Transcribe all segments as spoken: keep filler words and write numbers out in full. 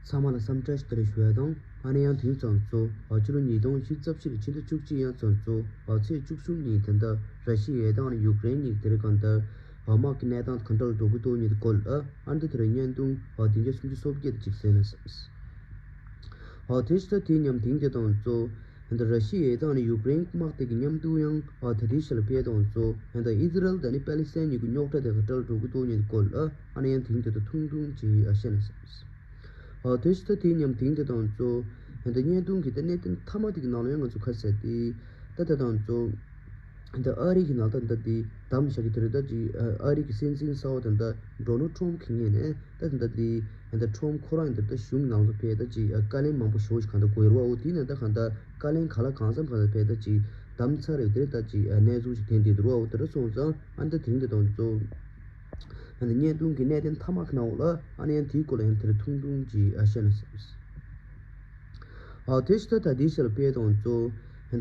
ཚང་མ་ལ་འཚམས་འདྲི་ཞུ་བ་དང་། ཨ་ནི་ཡང་དེང་ཙམ་ཚོ་ཕྱི་ལོ་ཉིས་སྟོང་བཅུ་གཅིག་ཕྱི་ཟླ་བཅུ་གཅིག་ཡང་ཙམ་ཚོ་ཚེས་བཅུ་གསུམ་ཉིན་དེ་འདྲ་ར་ཤི་ཡ་དང་ཡུཀ་རེན་གཉིས་དེ་རིང་གང་ལྟར་དམག་གི་གནས་སྟངས་གང་འདྲ་ལ་འགྲོ་གི་འདུག་ཉིད་སྐོར་ལ། ཨ་ནི་དེ་རིང་བརྙན་ཐུང་བདུན་བརྒྱ་སུམ་ཅུ་སོ་བརྒྱད་དེ་གཅིག་གསན་ན་བསམས། དེ་ཕྱི་ཟླ་དེའི་ཉིན་དེང་དེ་དང་ཚོ་ད་ར་ཤི་ཡ་དང་ནི་ཡུཀ་རེན་དམག་དེ་གི་མཉམ་དུ་ཡང་ད་དེའི་ཕྱི་ལ་ཕེབས་དང་ཚོ་ད་ཨི་ཟི་རལ་དང་ནི་པ་ལི་སི་ཐན་གཉིས་ཀྱི་རྙོག་དྲ་དེ་ག་འདྲ་ལ་འགྲོ་གི་འདུག་ཉིད་སྐོར་ལ། ཨ་ནི་ཡང་དེང་དེ་དང་ཐུང་ཐུང་ཅིག་བཤད་ན་བསམས། ཨ་དེ་ཕྱི་ད་དེའི་ཉིན་དེང་དེ་དང་ཚོ་ད་བརྙན་ཐུང་གི་ད་གནད་དོན་མཐའ་མ་དེ་གི་ནང་ལ་ཡང་ང་ཚོ་ཁ་གསལ་ཏེ་ད་དེ་དང་ཚོ་ད་ཨ་རི་གི་ནང་ད་ད་དེ་བདམས་བཞག་གི་དེ་རེད། ད་ཅི་ཨ་རི་གི་སྲིད་འཛིན་གསར་པ་ད་ད་ཌོ་ནལ་ཊམ་གི་ངོས་ནས་ད་ད་དེ་ད་ཊམ་ཁོ་རང་ད་ད་གཞུང་ནང་དུ་ཕེབས་ད་ཅི་བཀའ་ལན་མང་པོ་ཞེ་པོ་ཞིག་གང་ད་དགོས་རེད་བ། འོ་དེ་ནས་ད་གང་ད་བཀའ་ལན་ག་ལ་གང་འཚམ་གང་ད་ཕེབས་ད་ཅི་བདམས་ཚར་རེད། དེ་རེད། ད་ཅི་གནས་ཚུལ་ཞིག་ཐོན་བསྡད་འདུག་རེད་བ། འོ་དེ་འདྲ་སོང་ཙང་ཨ་ནི་ད་དེང་དེ་དང་ཚོ་ཨ་ནི་བརྙན་ཐུང་གི་གནད་དོན་མཐའ་མ་གི་ནང་འོག་ལ་ཨ་ནི་ཡང་དེའི་སྐོར་ལ་ཡང་དེར་ཐུང་ཐུང་ཅིག་ཨ་བཤད་ན་བསམས། ཨ་དེ་ཕྱི་ད་ད་དེའི་ཕྱི་ལ་ཕེབས་དང་ཚོ་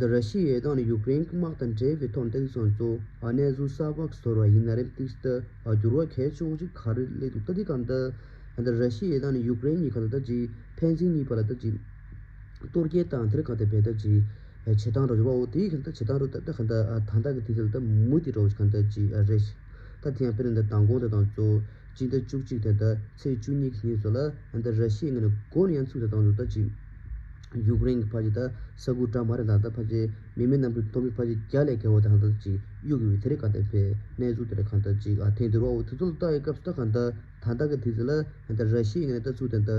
ད་ར་ཤི་ཡ་དང་ནི་ཡུཀ་རེན་གྱི་དམག་དང་འབྲེལ་བའི་ཐོག་ནས་ད་དེ་སོང་ཚོ་ཨ་གནས་ཚུལ་གསར་པ་ཞིག་ཟོར་བ་ཡིན་ན་རེད། ཏིག་ད་ཨ་འགྱུར་བ་གལ་ཆེ་བོ་ཅིག་ག་རེ་སླེབས་འདུག་ད་དེ་གང་ད་ད་ར་ཤི་ཡ་དང་ནི་ཡུཀ་རེན་གཉིས་གང་ད་ད་ཅི་ཕན་ཚུན་གཉིས་བར་ལ་ད་ཅི་གཏོར་སྐྱོན་བཏང་དེར་གང་ད་ཕེབས་ད་ཅི་བྱེད་སྟངས་རོགས་ཞུ་བ། འོ་དེའི་གང་ད་བྱེད་སྟངས་རོགས་ད་ད་གང་ད་ཨ་ད་ད་གི་དུས་ཚོད་ད་མུ་དེ་རོགས་གང་ད་ཅི་ཨ་རེད། ད་དེ་ཡང་དཔེར་ན་ད་མདང་དགོང་དེ་དང་ཚོ་སྤྱི་ཟླ་བཅུ་གཅིག་དེ་ད་ཚེས་བཅུ་གཉིས་ཀྱི་ཉིན་ཚོ་ལ་ད་ར་ཤི་ཡའི་ངོས་ནས་འགོ་ནས་ཡང་ཚུགས་དེ་དང་ཚོ་ད་ཅི་ཡུཀ་རེན་གྱི་ཕ་ཅི་ད་ས་ཁུལ་འདྲ་མ་རེད། ད་ད་ཕ་ཅི་མི་མེད་གནམ་གྲུ་གཏོང་མི་ཕ་ཅི་བརྒྱ་ལས་བརྒལ་བ་དང་ད་ཅི་གཡུག་ཡོད་པའི་དེ་རེད། གང་ལྟར་ཕེ་གནས་ཚུལ་དེ་རེད། གང་ལྟར་ཅི་ཨ་ཐེན་དུ་རོ་འོ་དེ་ཚོ་ལ་ལྟ་ཡི་སྐབས་སུ་ད་གང་ལྟར་ད་ད་གི་དུས་ཚོད་ལ་ད་ར་ཤི་ཡའི་ངོས་ནས་ད་ཚུགས་དེ་ད་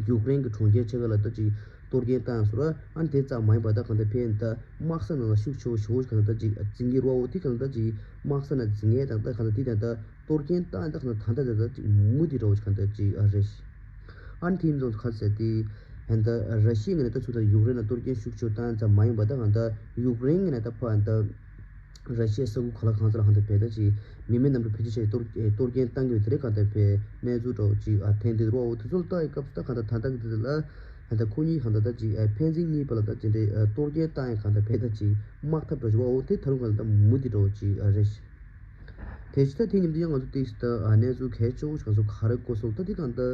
ཡུཀ་རེན་གྱི་གྲོང་ཁྱེར་ཆེ་ཁག་ལ་ད་ཅི་གཏོར་སྐྱོན་བཏང་སོང་ར། ཨ་ནི་དེ་ཙམ་མ་ཡིན་པ་ད་གང་ལྟར་ཕེ་ད་དམག་ས་ནང་ལ་ཤུགས་ཆེ་བོ་ཞེ་པོ་ཞིག་གང་ལྟར་ཅིག་འཛིང་གི་རོ་འོ་དེ་གང་ལྟར་ཅིག་དམག་ས་ནང་འཛིང་ངེས་དང་ད་གང་ལྟར་དེ་དང་ད་གཏོར་སྐྱོན་བཏང་ད་གང་ལྟར་ད་ད་ད་ཅིག་མུ་དེ་འདྲ་བོ་ཞིག་གང་ལྟར་ཅིག་ཨ་རེད། ཨ་ནི་དེ་ཡིན་ཙང་ཁ་གསལ་ཏེ་ད་ར་ཤི་ཡའི་ངོས་ནས་ད་ཚུགས་ད་ཡུཀ་རེན་ལ་གཏོར་སྐྱོན་ཤུགས་ཆེ་བོ་བཏང་ཙམ་མ་ཡིན་པ་ད་གང་ལྟར་ཡུཀ་རེན་ངོས་ནས་ད་ཕ་ད་ར་ཤི་ཡའི་ས་ཁུལ་ག་ལ་གང་ས་ལ་གང་ལྟར་ཕེ་ད་ཅིག་མི་མེད་གནམ་གྲུ་ཕལ་ཆེར་ཆེ་གཏོར་གཏོར་སྐྱོན་བཏང་གི་ཡོད་དེ་རེད། གང་ལྟར་ཕེ་གནས་ཚུལ་འདྲ་བོ་ཅིག་ཨ་ཐེན་དེ་རོ་འོ་དེ་ཚོ་ལ་ལྟ་ཡི་སྐབས་སུ་ད་གང་ལྟར་ད་ལྟ་གི་དེ་ལ་ད་ཁོ་གཉིས་གང་ལྟར་ད་ཅིག་ཨ་ཕན་ཚུན་གཉིས་བར་ལ་ད་ཅི་འདྲའི་ཨ་གཏོར་སྐྱོན་བཏང་ཡི་གང་ལྟར་ཕེ་ད་ཅིག་དམག་འཐབ་འདྲ་བོ་ཞིག་འོ་དེ་ད་རུང་གང་ལྟར་མུ་དེ་འདྲ་བོ་ཅིག་ཨ་རེད། དེ་ཕྱི་ད་དེ་མཉམ་དུ་ཡང་ང་ཚོ་ཏིག་ད་ཨ་གནས་ཚུལ་གལ་ཆེ་བོ་ཞིག་ང་ཚོ་ག་རེ་གོ་སོང་ད་དེ་གང་ལྟར་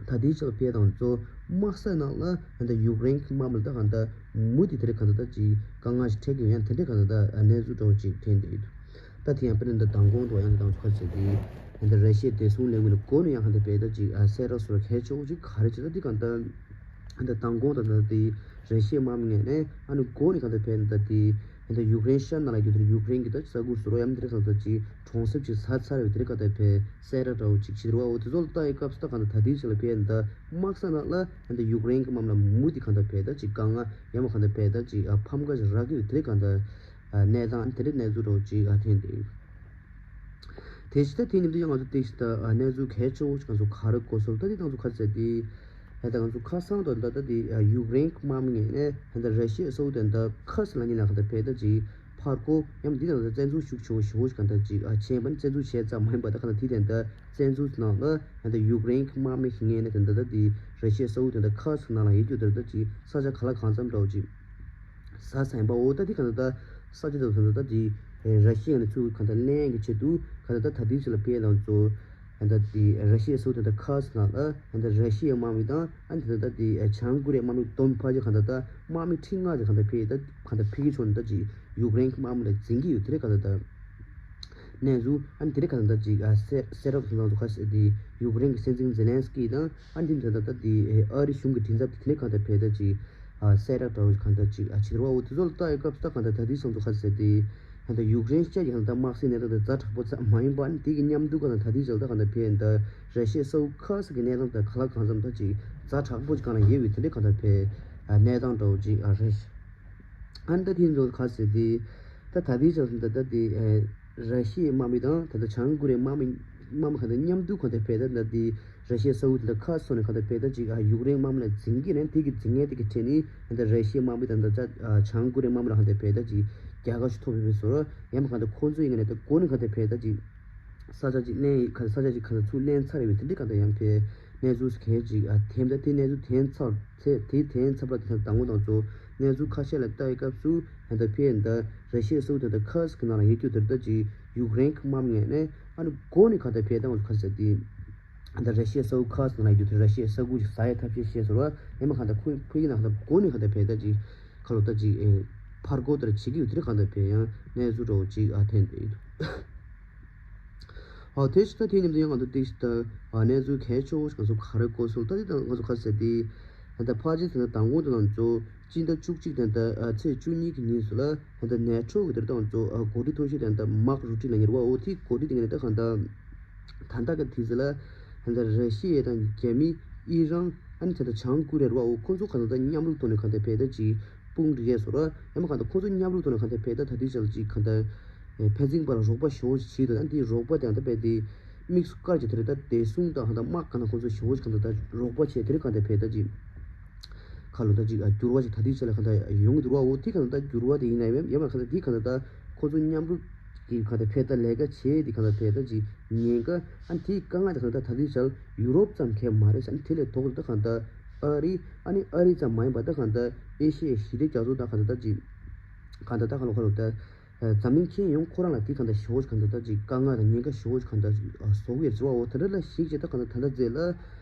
ད་དེའི་ཕྱི་ལ་ཕེ་དང་ཚོ་དམག་ས་ནང་ལ་ད་ཡུཀ་རེན་གྱི་དམག་མི་ལ་ད་གང་ལྟར་མུ་དེ་དེ་རེད། གང་ལྟར་ད་ཅིག་དཀའ་ངལ་ཞིག་འཕྲད་ཀྱི་ཡོད་ཡང་དེ་འདྲའི་གང་ལྟར་ད་གནས་ཚུལ་འདྲ་བོ་ཅིག་ཐོན་བསྡད་ཡོད་འདུག་ད་དེ་ཡང་དཔེར་ན་ད་མདང་དགོང་དུ་ཡང་ད་ཁ་ཆེ་དེ་ད་ར་ཤི་ཡའི་བདེ་སྲུང་ལས་ཁུངས་ནས་འགོ་ནས་ཡང་ཧ་ད་ཕེ་ད་ཅིག་ཨ་གསལ་བསྒྲགས་སོགས་གལ་ཆེ་བོ་ཅིག་ག་རེ་བྱེད་ད་དེ་གང་ལྟར་ད་མདང་དགོང་ད་ད་དེ་ར་ཤི་ཡའི་དམག་མི་ངོས་ནས་ཨ་ནི་འགོ་ནས་གང་ལྟར་ཕེ་ད་དེ་ད་ཡུཀ་རེན་ཤར་ནང་ལ་ཡོད་དེ་ཡུཀ་རེན་གྱི་ད་ས་ཁུལ་སུ་རོ་ཡམ་དེ་རེད། གང་ལྟར་ཅིག་གྲོང་གསེབ་ཅིག་ཟ་ཚར་ཡོད་དེ་རེད། གང་ལྟར་ཕེ་གསལ་བསྒྲགས་འདྲ་བོ་ཅིག་བྱེད་རོ་འོ་དེ་ཚོ་ལ་ལྟ་ཡི་སྐབས་སུ་ད་གང་ལྟར་ད་དེའི་ཕྱི་ལ་ཕེ་ད་དམག་ས་ནང་ལ་ད་ཡུཀ་རེན་གྱི་དམག་མི་ལ་མུ་དེ་གང་ལྟར་ཕེ་ད་ཅིག་དཀའ་ངལ་ཡང་མ་གང་ལྟར་ཕེ་ད་ཅིག་ཨ་ཕམ་ཁ་ཅིག་རག་གི་ཡོད་དེ་རེད། གང་ལྟར་ཨ་གནས་སྟངས་དེ་འདྲའི་གནས་ཚུལ་འདྲ་བོ་ཅིག་ཨ་ཐོན་བསྡད་ཡོད། དེ་ཕྱི་ད་དེ་མཉམ་དུ་ཡང་ང་ཚོ་ཏིག་ད་ཨ་གནས་ཚུལ་གལ་ཆེ་བོ་ཞིག་ང་ཚོ་ག་རེ་གོ་སོང་ད་དེ་ང་ཚོ་ཁ་གསལ་ཏེ་ད་ང་ཚོ་ཁ་སང་དུ་ད་ད་དེ་ཡུཀ་རེན་གྱི་དམག་མི་ངོས་ནས་ད་ར་ཤི་ཡའི་ས་ཁུལ་དེ་ད་ཁར་སི་ལ་ཉིན་ལ་གང་ལྟར་ཕེ་ད་ཅིག་ཕར་རྒོལ་ཡང་འདི་དང་ད་བཙན་འཛུལ་ཤུགས་ཆེ་བོ་ཞེ་པོ་ཞིག་གང་ལྟར་ཅིག་ཨ་བྱས་པ་ནི་བཙན་འཛུལ་བྱས་ཙམ་མ་ཡིན་པ་ད་གང་ལྟར་དེ་དེ་ད་བཙན་འཛུལ་ནང་ལ་ད་ཡུཀ་རེན་གྱི་དམག་མི་ཞིག་ངོས་ནས་དེ་ད་ད་དེ་ར་ཤི་ཡའི་ས་ཁུལ་དེ་ད་ཁར་སི་ནང་ལ་ཡོད་རྒྱུ་དེ་ད་ཅིག་ས་ཆ་ག་ལ་གང་འཚམ་འདྲ་བོ་ཅིག་ས་ས་ཡིན་པ་འོ་ད་དེ་གང་ལྟར་ས་ཆ་དེ་ཚོ་ད་དེ་ར་ཤི་ཡ་ནས་ཚུར་གང་ལྟར་ལེན་གྱི་ཆེད་དུ་གང་ལྟར་ད་ད་དེའི་ཕྱི་ལ་ཕེ་ལང་ཚོ་ད་དེ་ར་ཤི་ཡའི་ས་ཁུལ་དེ་ད་ཁར་སི་ནང་ལ་ད་ར་ཤི་ཡའི་དམག་མི་དང་ཨ་ནི་ད་ད་དེ་བྱང་ཀོ་རི་ཡའི་དམག་མི་བསྡོམས་ཕལ་ཆེར་གང་ལྟར་ད་དམག་མི་ཁྲི་ལྔ་ཅིག་གང་ལྟར་ཕེ་ད་གང་ལྟར་ཕེ་གི་ཆོག་ནི་ད་ཅིག་ཡུཀ་རེན་གྱི་དམག་མི་ལ་འཛིང་གི་ཡོད་དེ་རེད། གང་ལྟར་ད་གནས་ཚུལ་ཨ་ནི་དེ་རིང་གང་ལྟར་ཅིག་ཨ་གསལ་གསལ་བསྒྲགས་སོང་ཙང་ཁ་ཤས་དེ་ཡུཀ་རེན་གྱི་སྲིད་འཛིན་ཛེ་ལན་སི་ཀི་དང་ཨ་ནི་དེ་ད་ལྟ་དེ་ཨ་རི་གཞུང་གི་མགྲིན་ཚབ་དེ་དེ་ནས་གང་ལྟར་ཕེ་ད་ཅིག་ཨ་གསལ་བསྒྲགས་འདྲ་བོ་གང་ལྟར་ཅིག་ཨ་བྱེད་རོགས་འོ་དེ་ཚོ་ལ་ལྟ་ཡི་སྐབས་སུ་ད་གང་ལྟར་ད་དེ་སོང་ཙང་ཁ་ཤས་དེ་ད་ལྟ་ཡུཀ་རེན་བཅས་ཀྱི་གང་ལྟར་དམག་སའི་གནས་སྟངས་དེ་ཛ་དྲག་པོ་ཙམ་མ་ཡིན་པ་ཨ་ནི་དེ་གི་མཉམ་དུ་གང་ལྟར་ད་དེ་ཅིག་ད་གང་ལྟར་ཕེ་ད་ར་ཤི་ཡའི་ས་ཁུལ་ཁ་ཤས་ཀྱི་གནས་སྟངས་དེ་ག་ལ་གང་འཚམ་ད་ཅིག་ཛ་དྲག་པོ་ཅིག་གང་ལ་ཡོད་པའི་དེ་འདྲའི་གང་ལྟར་ཕེ་ཨ་གནས་སྟངས་འདྲ་བོ་ཅིག་ཨ་རེད། ཨ་ནི་ད་དེ་ཚོ་ཁ་ཟེར་ཏེ། ད་ད་ལྟའི་ཆར་ད་ལྟ་དེ་ཨེ་ར་ཤི་ཡའི་དམག་མི་དང་ད་ལྟ་བྱང་ཀོ་རི་ཡའི་དམག་མི་དམག་མི་གང་དང་མཉམ་དུ་གང་དང་ཕེབས་ད་ད་དེ་ར་ཤི་ཡའི་ས་ཁུལ་དེ་ད་ཁ་སོང་ནས་གང་དང་ཕེབས་ད་ཅིག་ཨ་ཡུཀ་རེན་དམག་མི་ལ་འཛིང་གི་རེད། དེ་གི་འཛིང་ངན་དེ་གི་ཁྲོད་ནས་ད་ལྟ་ར་ཤི་ཡའི་དམག་མི་དང་ད་ལྟ་ཨ་བྱང་ཀོ་རི་ཡའི་དམག་མི་ལ་གང་དང་ཕེབས་ད་ཅིག་རྒྱལ་ཁ་ཞིག་ཐོབ་ཡོད་པའི་བཟོ་འདྲ། ཡང་མ་གང་དང་ཁོ་ཚོ་ཡིན་ནས་ད་འགོ་ནས་གང་དང་ཕེབས་ད་ཅིག་ས་ཆ་ཅིག་ལེན་ཡི་ག་ས་ཆ་ཅིག་ག་ཚུར་ལེན་ཚར་ཡོད་པའི་དེ་འདྲའི་གང་དང་ཡང་ཕེ་གནས་ཚུལ་གལ་ཅིག་ཨ་ཐེམ་ད་དེ་གནས་ཚུལ་ཐེན་ཚར་ཚེ་དེ་ཐེན་ཚར་བ་དེ་ཚོ་དང་པོ་དང་ཚོ་གནས་ཚུལ་ཁ་ཤས་ལ་ལྟ་ཡི་སྐབས་སུ་ད་ཕེ་ད་ར་ཤི་ཡའི་ས་ཁུལ་དེ་ད་ཁ་སི་གི་ནང་ལ་ཡོད་རྒྱུ་དེ་ད་ཅིག་ཡུཀ་རེན་གི་དམག་མི་ངོས་ནས་ཨ་ནི་འགོ་ནས་གང་དང་ཕེ་ད་ང་ཚོ་ཁ་ཟེར་དེ་ ད་ར་ཤི་ཡའི་ས་ཁུལ་ཁག་ཅིག་ནང་ཡོད་དུས་ར་ཤི་ཡའི་ས་ཁུལ་ཅིག་ཟ་ཡའི་ཐབས་ཤེས་བཤད་སོང་བ། ཡང་མ་གང་ལྟར་ཁོ་ཁོ་ཡིན་ན་གང་ལྟར་མགོ་ནས་གང་ལྟར་བས་ད་ཅིག་ཁ་ལོ་ད་ཅིག་ཨེ་ཕར་རྒོལ་ལྟར་བྱེད་ཀྱི་ཡོད་དུས་གང་ལྟར་བས་ཡང་གནས་ཚུལ་འདྲ་བོ་ཅིག་ཨ་ཐོན་བསྡད་ཡོད་འདུག་ཨོ་དེ་ཞིག་ད་དེ་མཉམ་དུ་ཡང་ང་ཚོ་ཏིག་ཞིག་ད་ཨ་གནས་ཚུལ་གལ་ཆེ་བོ་ཞིག་ང་ཚོ་ག་རེ་གོ་སོང་ད་དེ་ད་ང་ཚོ་ག་ཟེར་དེ་ད་ཕལ་ཆེར་ད་ད་མདང་དགོང་དུ་ང་ཚོ་སྤྱི་ཟླ་བཅུ་གཅིག་དང་ད་ཨ་ཚེས་བཅུ་གཉིས་ཀྱི་ཉིན་སུ་ལ་ད་ད་ནེ་ཊོ་གི་དེར་ད་ང་ཚོ་ཨ་འགོ་ཁྲིད་ཐོག་ཤོས་དང་ད་མཱག་རུ་ཊི་ལ་ཉེ་རུ་བ་འོ་དེ་འགོ་ཁྲིད་དེ་ངེས་ད་གང་ད། ད་ལྟ་གི་དུས་ཚོད་ལ་ད་ལྟ་ར་ཤི་ཡ་དང་རྒྱ་མི་ཨི་རན་ཨ་ནི་ད་ལྟ་བྱང་ཀོ་རི་ཡ་རེད་བ། འོ་ཁོ་ཚོ་གང་ལྟར་མཉམ་རུབ་ཐོག་ནས་གང་ལྟར་བས་ད་ཅིག་དཔུང་སྒྲིག་ཡས་བཟོ་ར་ཡང་མ་གང་ལྟར་ཁོ་ཚོ་མཉམ་རུབ་ཐོག་ནས་གང་ལྟར་བས་ད་ད་ལྟའི་ཆར་ལ་ཅིག་གང་ལྟར་ཕན་ཚུན་བར་རོགས་པ་ཞེ་པོ་ཞིག་བྱེད་དུ་ཨ་ནི་དེའི་རོགས་པ་དེ་གང་ལྟར་བས་དེ་དམིགས་སུ་བཀར་གྱི་དེ་རེད། ད་བདེ་སྲུང་དང་གང་ལྟར་དམག་གང་ལྟར་ཁོ་ཚོ་ཞེ་པོ་ཞིག་གང་ལྟར་ད་རོགས་པ་བྱས་དེ་རེད་གང་ལྟར་བས་ད་ཅིག་ཁ་ལོ་ད་ཅིག་ཨ་འགྱུར་བ་ཅིག་ད་ལྟའི་ཆ་ལ་གང་ལྟར་ཡོང་གི་འདུག་བ། འོ་དེ་གང་ལྟར་ད་འགྱུར་བ་དེ་ཡིན་ན་ཡང་ཡང་མ་གང་ལྟར་དེ་གང་ལྟར་ད་ཁོ་ཚོ་མཉམ་རུབ་ཀྱི་གང་ལྟར་ཕེ་ད་ལས་ཀ་བྱེད་དེ་གང་ལྟར་ཕེ་ད་ཅིག་ཉེན་ཁ་ཨ་དེའི་དཀའ་ངལ་དེ་གང་ལྟར་ད་ལྟའི་ཆ་ལ་ཡུ་རོབ་ཙམ་གས་མ་རེད་ཟེར། ཨ་ནི་དེ་ལས་ལྡོག་ཏུ་ད་གང་ལྟར་ཨ་རི་ཨ་ནི་ཨ་རི་ཙམ་མ་ཡིན་པ་ད་གང་ལྟར་ཨེ་ཤི་ཡའི་ཞི་བདེ་རྒྱ་མཚོ་ད་གང་ལྟར་ད་ཅིག་གང་ལྟར་ད་གང་ལོ་གང་ལོ་ད། འཛམ་གླིང་ཁྱོན་ཡོངས་ཁོ་རང་ལ་དེ་གང་ལྟར་ཞེ་པོ་ཅིག་གང་ལྟར་ད་ཅིག་དཀའ་ངལ་དང་ཉེན་ཁ་ཞེ་པོ་ཅིག་གང་ལྟར་ཅིག་ཨ་བཟོ་གི་ཡོད་ཟེར་བ། འོ་དེ་འདྲ་ལ་གཞིགས་བྱས་ད་གང་ལྟར་ད་ལྟ་ཚེ་ལ་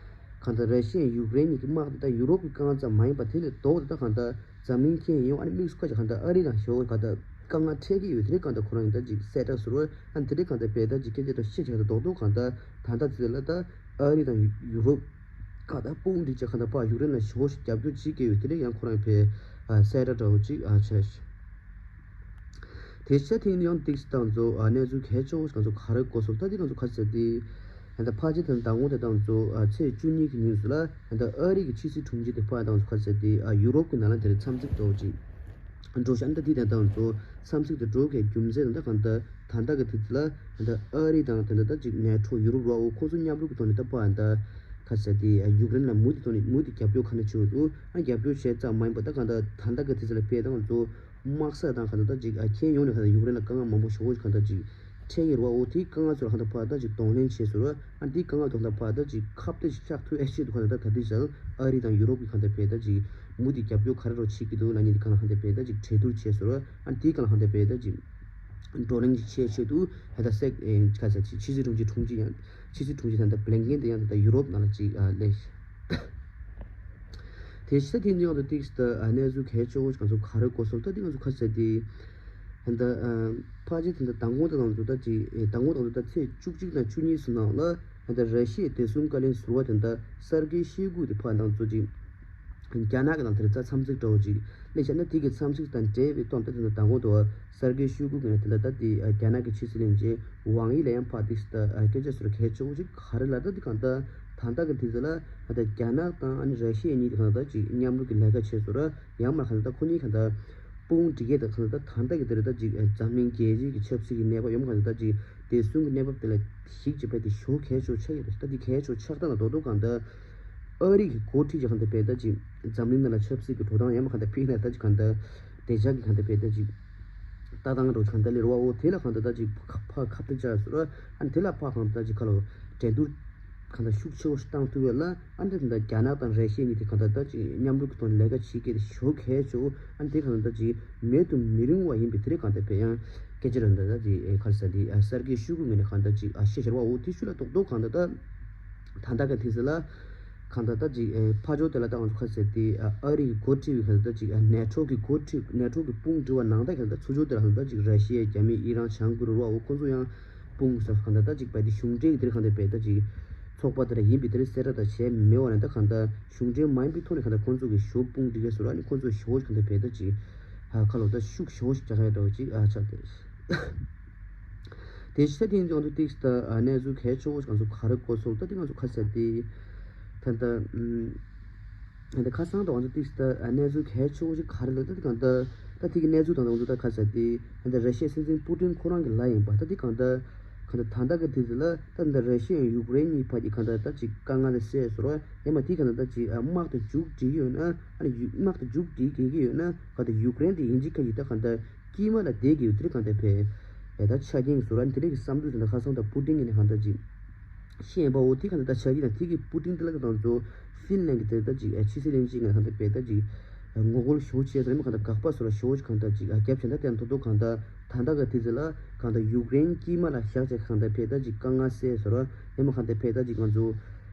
གང་ལྟར་ར་ཤི་ཡ་ཡུཀ་རེན་གཉིས་ཀྱི་དམག་དེ་ད་ཡུ་རོབ་ཀྱི་དཀའ་ངལ་ཙམ་མ་ཡིན་པ་དེ་ལས་ལྡོག་ད་ད་གང་ལྟར་འཛམ་གླིང་ཁྱོན་ཡོངས་ཨ་ནི་དམིགས་སུ་བཀར་བྱས་གང་ལྟར་ཨ་རི་དང་ཞེ་པོ་གང་ལྟར་དཀའ་ངལ་འཕྲད་ཀྱི་ཡོད། དེ་རིགས་གང་ལྟར་ཁོ་རང་ཡིན་ད་ཅིག་གསལ་བསྒྲགས་ཟེར་བ་ཨ་ནི་དེ་རིགས་གང་ལྟར་བས་ད་ཅིག་སྐད་ཆ་ད་བཤད་བྱས་ད་རྡོག་རྡོག་གང་ལྟར་ད་ལྟ་ཚེ་ལ་ད་ཨ་རི་དང་ཡུ་རོབ་གང་ལྟར་དཔུང་སྒྲིག་བྱས་གང་ལྟར་ཕར་ཡུཀ་རེན་ལ་ཞེ་པོ་ཞིག་རྒྱབ་སྐྱོར་བྱེད་ཀྱི་ཡོད། དེ་རིགས་ཡང་ཁོ་རང་བས་གསལ་བསྒྲགས་འདྲ་བོ་ཅིག་བྱས། དེ་ཕྱིར་དེ་ནི་ཡང་ཏིག་སི་ཏང་ཚོ་ཨ་གནས་ཚུལ་གལ་ཆེ་བོ་ང་ཚོ་ག་རེ་གོ་སོང་ད་དེ་ང་ཚོ་ག་ཟེར་ཏེ་ད་ཕལ་ཆེར་དང་ཟླ་ངོ་དེ་དང་ཚོ་ཨ་ཚེས་བཅུ་གཉིས་ཀྱི་ཉིན་སུ་ལ་ད་ཨ་རི་གི་ཕྱི་སྲིད་དྲུང་ཆེ་དེ་ཕར་དང་ཚོ་ག་ཟེར་ཏེ་ཨ་ཡུ་རོབ་ཀྱི་ནང་ལ་དེར་འཚམས་གཟིགས་འགྲོ་ཅིག་འགྲོ་ཤག་ད་དེ་དང་དང་ཚོ་འཚམས་གཟིགས་དེ་འགྲོ་གའི་རྒྱུ་མཚན་ད་གང་ལྟར་ད་ལྟ་གི་དུས་ཚོད་ལ་ད་ཨ་རི་དང་ད་ལྟ་ད་ཅིག་ནེ་ཊོ་ཡུ་རོབ་རོ་ཨོ་ཁོ་ཚོ་མཉམ་རུབ་ཀྱི་ཐོག་ནས་ད་ཕར་ད་ག་ཟེར་ཏེ་ཡུཀ་རེན་ལ་མུ་མཐུད་ཐོག་ནས་མུ་མཐུད་རྒྱབ་སྐྱོར་ག་ནས་བྱེད་འོས་འདུག་ཨ་རྒྱབ་སྐྱོར་བྱས་ཙམ་མ་ཡིན་པ་ད་གང་ལྟར་ད་ལྟ་གི་དུས་ཚོད་ལ་དཔེ་དང་ཚོ། དམག་ས་དང་གང་ལྟར་ཅིག་ཨ་ཁྱེད་ཡོང་ནས་གང་ལྟར་ཡུཀ་རེན་ལ་དཀའ་ངལ་མང་པོ་ཞེ་པོ་ཅིག་གང་ལྟར་ཅིག་འཕྲད་ཡོད་རེད་བ། འོ་དེའི་དཀའ་ངལ་ཚོར་གང་ལྟར་ཕར་ལྟ་ཅིག་གདོང་ལེན་བྱས་ཟེར་བ། ཨ་དེའི་དཀའ་ངལ་དང་ལྟ་ཕར་ལྟ་ཅིག་ཁ་གཏད་ཅིག་བཅག་ཐུབ་ཨེ་ཤེས་འདུག་གང་ལྟར་ད་དེ་ཚར་ཨ་རི་དང་ཡུ་རོབ་ཀྱི་གང་ལྟར་བས་ལྟ་ཅིག་མུ་མཐུད་རྒྱབ་སྐྱོར་ག་རེ་རོགས་བྱེད་ཀྱི་འདུག་ལ་ཉིན་དེ་གང་ལ་གང་ལྟར་བས་ལྟ་ཅིག་གྲོས་བསྡུར་བྱས་ཟེར་བ། ཨ་དེའི་གང་ལ་གང་ལྟར་བས་ལྟ་ཅིག་བགྲོ་གླེང་ཅིག་བྱས་ཆེད་དུ་ཧ་ད་སེག་ཨེ་ཁ་ས་ཕྱི་སྲིད་དྲུང་ཆེ་དྲུང་ཆེ་ཡང་ཕྱི་སྲིད་དྲུང་ཆེ་ད་ལྟ་བླེན་ཀེན་དེ་ཡང་ད་ལྟ་ཡུ་རོབ་ནང་ལ་ཅིག་ཨ་སླེབས། དེ་ཕྱིར་དེ་ནི་ཡང་དུ་ཏིག་སི་ད་གནས་ཚུལ་གལ་ཆེ་བོ་ང་ཚོ་ག་རེ་གོ་སོང་ད་དེ་ང་ཚོ་ཁ་ཟེར་དེ་ད་ཕ་ཅི་དེ་འདྲ་མདང་དགོང་དེ་ང་ཚོ་ད་ཅི་མདང་དགོང་ང་ཚོ་ད་ཚེས་བཅུ་གཅིག་དང་བཅུ་གཉིས་སུ་ནང་ལ་ད་ར་ཤི་ཡའི་བདེ་སྲུང་བཀའ་བློན་ཟུར་པ་དེ་འདྲ་སར་ཀེ་ཤོའི་གུ་དེ་ཕ་ང་ཚོ་ཅི་རྒྱ་ནག་གི་ནང་དེར་ཙ་འཚམས་གཟིགས་འདྲ་བོ་ཅིག་སླེབས་ཤག་ན་དེ་གི་འཚམས་གཟིགས་དང་འབྲེལ་བའི་སྟོན་ད་དེ་འདྲ་མདང་དགོང་དུ་སར་ཀེ་ཤོའི་གུ་གི་ནས་དེ་འདྲ་ད་དེ་རྒྱ་ནག་གི་ཕྱི་སྲིད་བློན་ཆེན་ཝང་ཡི་ལ་ཡང་ཕ་ཏིག་སི་ད་སྐད་ཆ་ཟུར་གལ་ཆེ་བོ་ཅིག་ག་རེ་ལ་ད་དེ་གང་ད། ད་ལྟ་གི་དུས་ཚོད་ལ་ད་ལྟ་རྒྱ་ནག་དང་ཨ་ནི་ར་ཤི་ཡ་གཉིས་ཀྱི་གང་ལྟར་ཅིག་མཉམ་རུབ་ཀྱི་ལས་ཀ་བྱས་སོང་ར། ཡང་མ་གང་ལྟར་ཁོ་གཉིས་གང་ལྟར་དཔུང་སྒྲིག་ཡས་དང་གང་ལྟར་ད་ལྟ་གི་དེ་རེད་ད་ཅིག་འཛམ་གླིང་རྒྱལ་སྤྱིའི་གི་ཆབ་སྲིད་ཀྱི་གནས་བབ་ཡོང་གང་ལྟར་ད་ཅིག་བདེ་སྲུང་གི་གནས་བབ་དེ་ལ་གཞིགས་བྱས་པ་དེ་ཞེ་པོ་གལ་ཆེ་ཆགས་ཡོད་རེད། ད་དེ་གལ་ཆེ་ཆགས་སྟངས་ལ་རྡོག་རྡོག་གང་ལྟར་ཨ་རི་གི་འགོ་ཁྲིད་ཀྱི་གང་ལྟར་བས་ད་ཅིག་འཛམ་གླིང་ནང་ལ་ཆབ་སྲིད་ཀྱི་འགྲོ་སྟངས་ཡང་མ་གང་ལྟར་ཕིག་ན་ད་ཅིག་གང་ལྟར་བདེ་འཇགས་ཀྱི་གང་ལྟར་བས་ད་ཅིག་ལྟ་སྟངས་འགྲོ་གང་ལྟར་ལེར་བ་འོ་དེ་ལ་གང་ལྟར་ད་ཅིག་ཕ་ཁ་གཏད་བཅག་སོང་ར། ཨ་ནི་དེ་ལ་ཕ་གང་ལྟར་ད་ཅིག་ཁ་ལོ་འགྲན་བསྡུར། གང་ལྟར་ཤུགས་ཆེ་བོ་ཞིག་བཏང་ཐུབ་ཡོད་ལ། ཨ་འདི་ད་རྒྱ་ནག་དང་ར་ཤི་ཡ་གཉིས་དེ་གང་ལྟར་ད་ཅིག་མཉམ་རུབ་ཀྱི་ཐོག་ནས་ལས་ཀ་བྱེད་མཁན་དེ་ཞེ་པོ་གལ་ཆེ་བོ། ཨ་འདི་གང་ལྟར་ད་ཅིག་མེད་དུ་མི་རུང་བ་ཡིན་པའི་དེ་རིགས་གང་ལྟར་བས་ཡང་སྐད་ཆ་རང་ད་ད་ཅིག་ཨེ་ག་རེ་ཟེར་དེ་ཨ་གསར་འགྱུར་ཤོད་དགོས་ངེས་ནས་གང་ལྟར་ཅིག་ཨ་ཤེས་བྱ་ར་བ་འོ་དེ་ཤུ་ལ་རྡོག་རྡོག་གང་ལྟར་ད་ད་ལྟ་ག་དེ་ཟེར་ལ། གང་ལྟར་ད་ཅིག་ཨེ་ཕ་ཇོ་དེ་ལ་ད་ང་ཚོ་ག་རེ་ཟེར་དེ་ཨ་ཨ་རི་གི་འགོ་ཁྲིད་པའི་གང་ལྟར་ད་ཅིག་ཨ་ནེ་ཊོ་གི་འགོ་ཁྲིད་ནེ་ཊོ་གི་དཔུང་སྒྲིག་པ་ནང་ད་གང་ལྟར་ཚུར་ཕྱོགས་དེ་ལ་གང་ལྟར་ད་ཅིག་ར་ཤི་ཡ་རྒྱ་མི་ཨི་རན་བྱང་ཀོ་རི་ཡ་ར་བ་འོ་ཁོ་ཚོ་ཡང་། དཔུང་གསུམ་གང་ལྟར་ད་ཅིག་བས་དེ་གཞུང་འབྲེལ་གྱི་དེར་གང་ལྟར་བས་ད་ཅིག་ཚོགས་པ་དེ་ལ་ཡིན་པའི་དེར་གསལ་བསྒྲགས་དང་བྱས་མེད་བ་ནས་ད་གང་ལྟར་གཞུང་འབྲེལ་མ་ཡིན་པའི་ཐོག་ནས་གང་ལྟར་ཁོང་ཚོ་གི་ཞོ་དཔུང་སྒྲིག་གས་སོ་ར་ནི་ཁོང་ཚོ་ཞོ་གང་ལྟར་བས་ད་ཅིག་ཧ་ཁ་ལོ་ད་ཤུགས་ཞོ་ཞིག་རྒྱག་ཡ་འདྲ་བ་ཅིག་ཨ་ཆགས་ཏེ། དེ་ཕྱི་ད་དེ་ཡིན་ཙང་དུ་ཏིག་ད་གནས་ཚུལ་གལ་ཆེ་བོ་ཞིག་ང་ཚོ་ག་རེ་གོ་སོང་ད་དེ་ང་ཚོ་ཁ་གསལ་ཏེ། ད་ད། ད་ཁ་སང་དུ་ང་ཚོ་ཏིག་ད་གནས་ཚུལ་གལ་ཆེ་བོ་ཞིག་ག་རེ་ལབ་ད་དེ་གང་ལྟར་ད་དེ་གི་གནས་ཚུལ་དང་ང་ཚོ་ད་ཁ་གསལ་ཏེ་ད་ར་ཤི་ཡའི་སྲིད་འཛིན་པུ་ཏིན་ཁོ་རང་གི་ལ་ཡིན་པ་ད་དེ་གང་ལྟར་གང་ལྟར་ད་ལྟ་གི་དུས་ཚོད་ལ་ད་ད་ར་ཤི་ཡ་ཡུཀ་རེན་གཉིས་བར་གྱི་གང་ལྟར་ད་ཅིག་དཀའ་ངལ་དེ་སེལ་སོང་ར་ཡང་མ་དེ་གང་ལྟར་ད་ཅིག་དམག་དེ་མཇུག་སྒྲིལ་ཡོད་ན་ཨ་ནི་དམག་དེ་མཇུག་སྒྲིལ་དགོས་ཀྱི་ཡོད་ན་གང་ལྟར་ཡུཀ་རེན་དེ་ཡིན་གཅིག་ཁ་གཅིག་ད་གང་ལྟར། དཀྱིལ་མ་ལ་བསྡད་ཀྱི་ཡོད་དེ་གང་ལྟར་བས། ད་ཆ་རྐྱེན་གྱི་བཟོ་ར་དེ་རིགས་ཀྱི་བསམ་ཚུལ་དེ་འདྲ་ཁ་སང་དང་པུ་ཏིན་གྱི་ནས་གང་ལྟར་ཅིག་ཤེས་ཡིན་པ་འོ་དེ་གང་ལྟར་ད་ཆ་རྐྱེན་དང་དེ་གི་པུ་ཏིན་དེ་ལ་གི་དང་ཚོ་ཧྥིན་ལན་གྱི་དེ་ལྟར་ཅིག་ཕྱི་སྲིད་བློན་ཆེན་གྱི་གང་ལྟར་བས་ད་ཅིག་ངོ་རྒོལ་ཞེ་པོ་བྱས་སོང་ཡང་མ་གང་ལྟར་དགག་པ་བཟོ་ར་ཞེ་པོ་ཅིག་གང་ལྟར་ཅིག་རྒྱབ་བྱས་ད་དེ་ཐོག་ཐོག་གང་ལྟར་ད་ལྟ་གི་དེ་ཚོ་ལ་གང་ལྟར་ཡུཀ་རེན་དཀྱིལ་མ་ལ་བཞག་བྱས་གང་ལྟར་བས་ད་ཅིག་དཀའ་ངལ་སེལ་བཟོ་ར་ཡང་མ་གང་ལྟར་བས་ད་ཅིག་ང་ཚོ།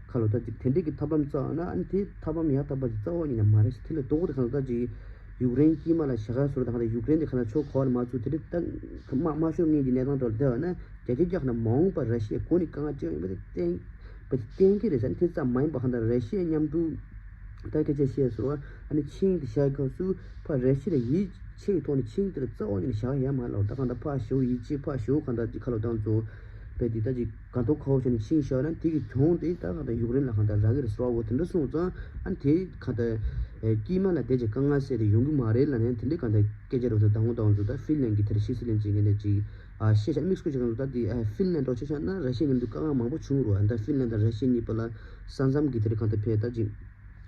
ཁ་ལོ་ད་ཅིག་དེ་འདྲས་ཀྱི་ཐབས་ལམ་བཙལ་ན། ཨ་ནི་དེ་ཐབས་ལམ་ཡག་ཐབས་པ་ཅིག་རྩ་བ་ཉིད་ནས་མ་རེད་ཤག་དེ་ལས་ལྡོག་སྟེ་གང་ལྟར་ཅིག་ཡུཀ་རེན་དཀྱིལ་མ་ལ་བཞག་ག་བཟོ་རེད། ད་གང་ལྟར་ཡུཀ་རེན་དེ་གང་ལྟར་ཕྱོགས་ག་བ་ལ་མ་བཙུགས། དེ་འདྲས་ད་དམག་དམག་ཤོར་ངེས་ཀྱི་གནས་སྟངས་དེ་ལ་བསྡད་པ་ན། རྒྱ་ཆེ་རྒྱག་ན་མ་འོངས་པར་ར་ཤི་ཡ་འགོ་ནས་དཀའ་ངལ་སྤྲད་ཡོང་བ་དེ་གཏན་པ་དེ་གཏན་འཁེལ་རེད་ཟེར། ཨ་ནི་དེ་ཙམ་མ་ཡིན་པ་གང་ལྟར་ར་ཤི་ཡ་མཉམ་དུ་ད་སྐད་ཆ་བཤད་སོང་བ། ཨ་ནི་ཆིངས་དེ་བཞག་སྐབས་སུ་ཕར་ར་ཤི་ཡ་ལ་ཡིད་ཆེས་ཀྱི་ཐོག་ནས་ཆིངས་དེ་ལ་རྩ་བ་ཉིད་ནས་བཞག་ཡ་མ་ལབ། ད་གང་ལྟར་ཕར་ཞོག་ཡིད་ཆེས་ཕར་ཞོག་གང་ལྟར་ཅིག་ཁ་ལོ་བཏང་ཚོ་བས་དེ་ད་ཅིག་གང་ཐོག་ཁ་བོ་བྱས་ནས་ཆིངས་བཞག་ན། དེ་གི་གྱོང་དེ་ད་གང་ལྟར་ཡུཀ་རེན་ལ་གང་ལྟར་རག་གི་རེད་ཟེར་བ། འོ་དེ་འདྲ་སོང་ཙང་ཨ་ནི་དེ་གང་ལྟར་དཀྱིལ་མ་ལ་བསྡད་ཅིག་དཀའ་ངལ་སེལ་ཏེ་ཡོང་གི་མ་རེད་ལབ་ནས་དེ་འདྲའི་གང་ལྟར་སྐད་ཆ་རོ་ད་དང་པོ་དང་ཚོ་ད་ཧྥིན་ལན་གྱི་དེར་ཕྱི་སྲིད་བློན་ཆེན་གྱི་ནས་ཅིག་ཨ་བཤད་བྱས། དམིགས་སུ་བཀར་བྱས་ཙང་ད་དེ་ཨ་ཧྥིན་ལན་འགྲོ་ཆ་བཞག་ན་ར་ཤི་ཡ་མཉམ་དུ་དཀའ་ངལ་མང་པོ་བྱུང་རུང་། ཨ་ད་ཧྥིན་ལན་དང་ར་ཤི་ཡ་གཉིས་བར་ལ་ས་མཚམས་ཀྱི་དེར་གང་ལྟར་ཕེ་ད་ཅིག་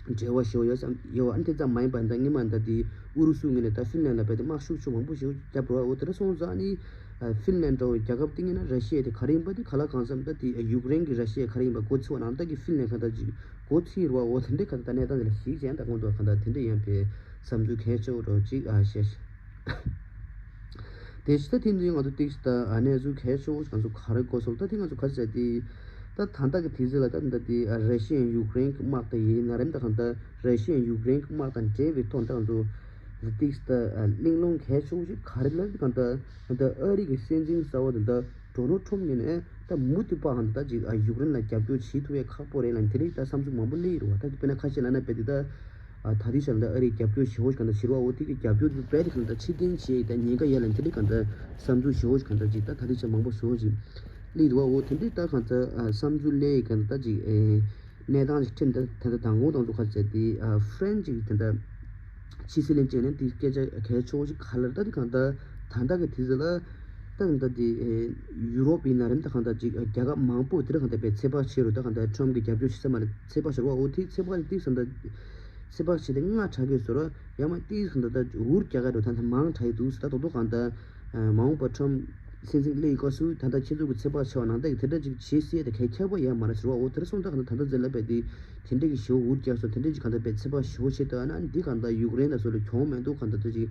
འབྲེལ་བ་ཞེ་པོ་ཡོད་བསམ་ཡོད་བ། ཨ་ནི་དེ་ཙམ་མ་ཡིན་པ་ད་སྔོན་མ་ད་དེ་ཨུ་རུ་སུ་ངོས་ནས་ད་ཧྥིན་ལན་ལ་བས་ཏེ་དམག་ཤུགས་ཆུ་མང་པོ་ཞིག་བརྒྱབ་རོགས། འོ་དེ་འདྲ་སོང་ཙང་ཨ་ནི་ཧྥིན་ལན་འདྲ་བོ་རྒྱལ་ཁབ་དེ་ངོས་ནས་ར་ཤི་ཡ་དེ་ག་རེ་ཡིན་པ་དེ་ག་ལ་གང་འཚམ་ད་དེ་ཡུཀ་རེན་གྱི་ར་ཤི་ཡ་ག་རེ་ཡིན་པ་མགོ་ཚོས་པ་ནང་ད་གི་ཧྥིན་ལན་གང་ལྟར་ཅིག་མགོ་ཚོས་རོགས། འོ་དེ་འདྲའི་གང་ལྟར་ད་གནས་སྟངས་དེ་ལ་གཞིགས་བྱས་ད་དགོངས་དག་གང་ལྟར་དེ་འདྲ་ཡིན་པའི་བསམ་ཚུལ་གལ་ཆེ་བོ་འདྲ་བོ་ཅིག་ཨ་བཤད། དེ་ཕྱི་ད་དེ་འདི་ང་ཚོ་ཏིག་ད་གནས་ཚུལ་གལ་ཆེ་བོ་ང་ཚོ་ག་རེ་གོ་སོང་། ད་དེ་ང་ཚོ་ག་རེ་ཟེར་དེ་ད་ད་ལྟ་གི་དུས་ཚོད་ལ་ད་ད་དེ་ར་ཤི་ཡ་ཡུཀ་རེན་གྱི་དམག་དང་ཡིན་ན་རེད། ད་གང་ད་ར་ཤི་ཡ་ཡུཀ་རེན་གྱི་དམག་དང་འབྲེལ་བའི་ཐོག་ད་ང་ཚོ་ཏིག་ད་གླེང་སློང་གལ་ཆེ་བོ་ཞིག་ག་རེ་ལབ་ད་གང་ད་ད་ཨ་རི་གི་སྲིད་འཛིན་གསར་བ་ད་ད་ཌོ་ནལ་ཁྲོམ་ངོས་ནས་ད་མུ་མཐུད་པ་གང་ད་ཅིག་ཡུཀ་རེན་ལ་རྒྱབ་སྐྱོར་བྱེད་ཐུབ་ཡ་ཁག་པོ་རེད་ལབ་དེ་རིགས་ད་བསམ་ཚུལ་མང་པོ་སླེབས་ཡོད་རེད་བ། ད་དཔེར་ན་ཁ་ཤས་ལབ་ན་བས་དེ་ད། ཨ་ད་དུས་ཆ་ལ་ཨ་རིའི་རྒྱབ་སྐྱོར་ཞེ་པོ་ཞིག་གང་ལྟར་བྱེད་རོགས། འོ་དེ་གི་རྒྱབ་སྐྱོར་དེ་རྦད་དེ་གང་ལྟར་ཕྱིར་འཐེན་བྱེད་ཡིན་ད་ཉེན་ཁ་ཡོད་ལ་དེ་འདྲའི་གང་ལྟར་བསམ་ཚུལ་ཞེ་པོ་ཞིག་གང་ལྟར་ཅིག་ད་ད་དུས་ཆ་མང་པོ་ཞེ་པོ་ཞིག་སླེབས་འདུག་བ། འོ་དེ་འདྲའི་ད་གང་ལྟར་ཨ་བསམ་ཚུལ་སླེབས་ཡི་གང་ལྟར་ཅིག་ཨེ་གནས་སྟངས་ཅིག་ཁྲིད་ད་ད་ལྟ་དང་པོ་དང་པོ་ག་ཚད་དེ་ཨ་ཧྥ་རན་ཅིག་དེ་འདྲ་ཕྱི་སྲིད་བློན་ཅིག་ནས་དེ་སྐད་ཆ་གལ་ཆེ་བོ་ཞིག་ག་ལ་ད་དེ་གང་ལྟར་ད་ལྟ་གི་དུས་ཚོད་ལ་ད་གང་ལྟར་དེ་ཨེ་ཡུ་རོབ་ཡིན་ན་རེད། ད་གང་ལྟར་ཅིག་རྒྱལ་ཁབ་མང་པོ་དེ་འདྲ་གང་ལྟར་བས་ཚོད་དཔག་བྱེད་རུང་ད་གང་ལྟར་ཁྲོམ་གྱི་རྒྱབ་སྐྱོར་བྱེད་ས་མ་རེད། ཚོད་དཔག་བྱེད་རོགས། འོ་དེ་ཚོད་དཔག་དེ་གང་ལྟར། ཚོད་དཔག་བྱས་ཏེ་སྔ་དྲགས་ཀྱི་བཟོ་འདྲ་ཡང་མ་ཏིས་གང་ལྟར་ད་འུར་རྒྱག་ག་འགྲོ་ད་ད་མང་དྲགས་ཡི་འདུག་ཟེར། ད་རྡོག་རྡོག་གང་ལྟར་མ་འོངས་པ་ཁྲོམ་སྲིད་འཛིན་སླེབས་སྐབས་སུ་ད་ལྟ་ཁྱེད་ཚོ་གི་ཚོད་དཔག་བྱས་པ་ནང་ལྟར་གྱི་དེ་འདྲ་ཅིག་བྱེད་སྲིད་དེ་གལ་ཁྱད་པར་ཡང་མ་རེད་ཟེར་བ། འོ་དེར་སོང་ད་གང་ལྟར་ད་ལྟ་ཟེར་ལབ་པས་དེ་དེ་འདྲ་གི་ཞེ་པོ་འུར་རྒྱག་སོང་། དེ་འདྲ་ཅིག་གང་ལྟར་པས་ཚོད་དཔག་ཞེ་པོ་བྱེད་ད་ན་འདི་གང་ལྟར་ཡུཀ་རེན་ལ་སོགས་ལ་གྱོང་མི་འདུག་གང་ལྟར་དེ་ཅིག་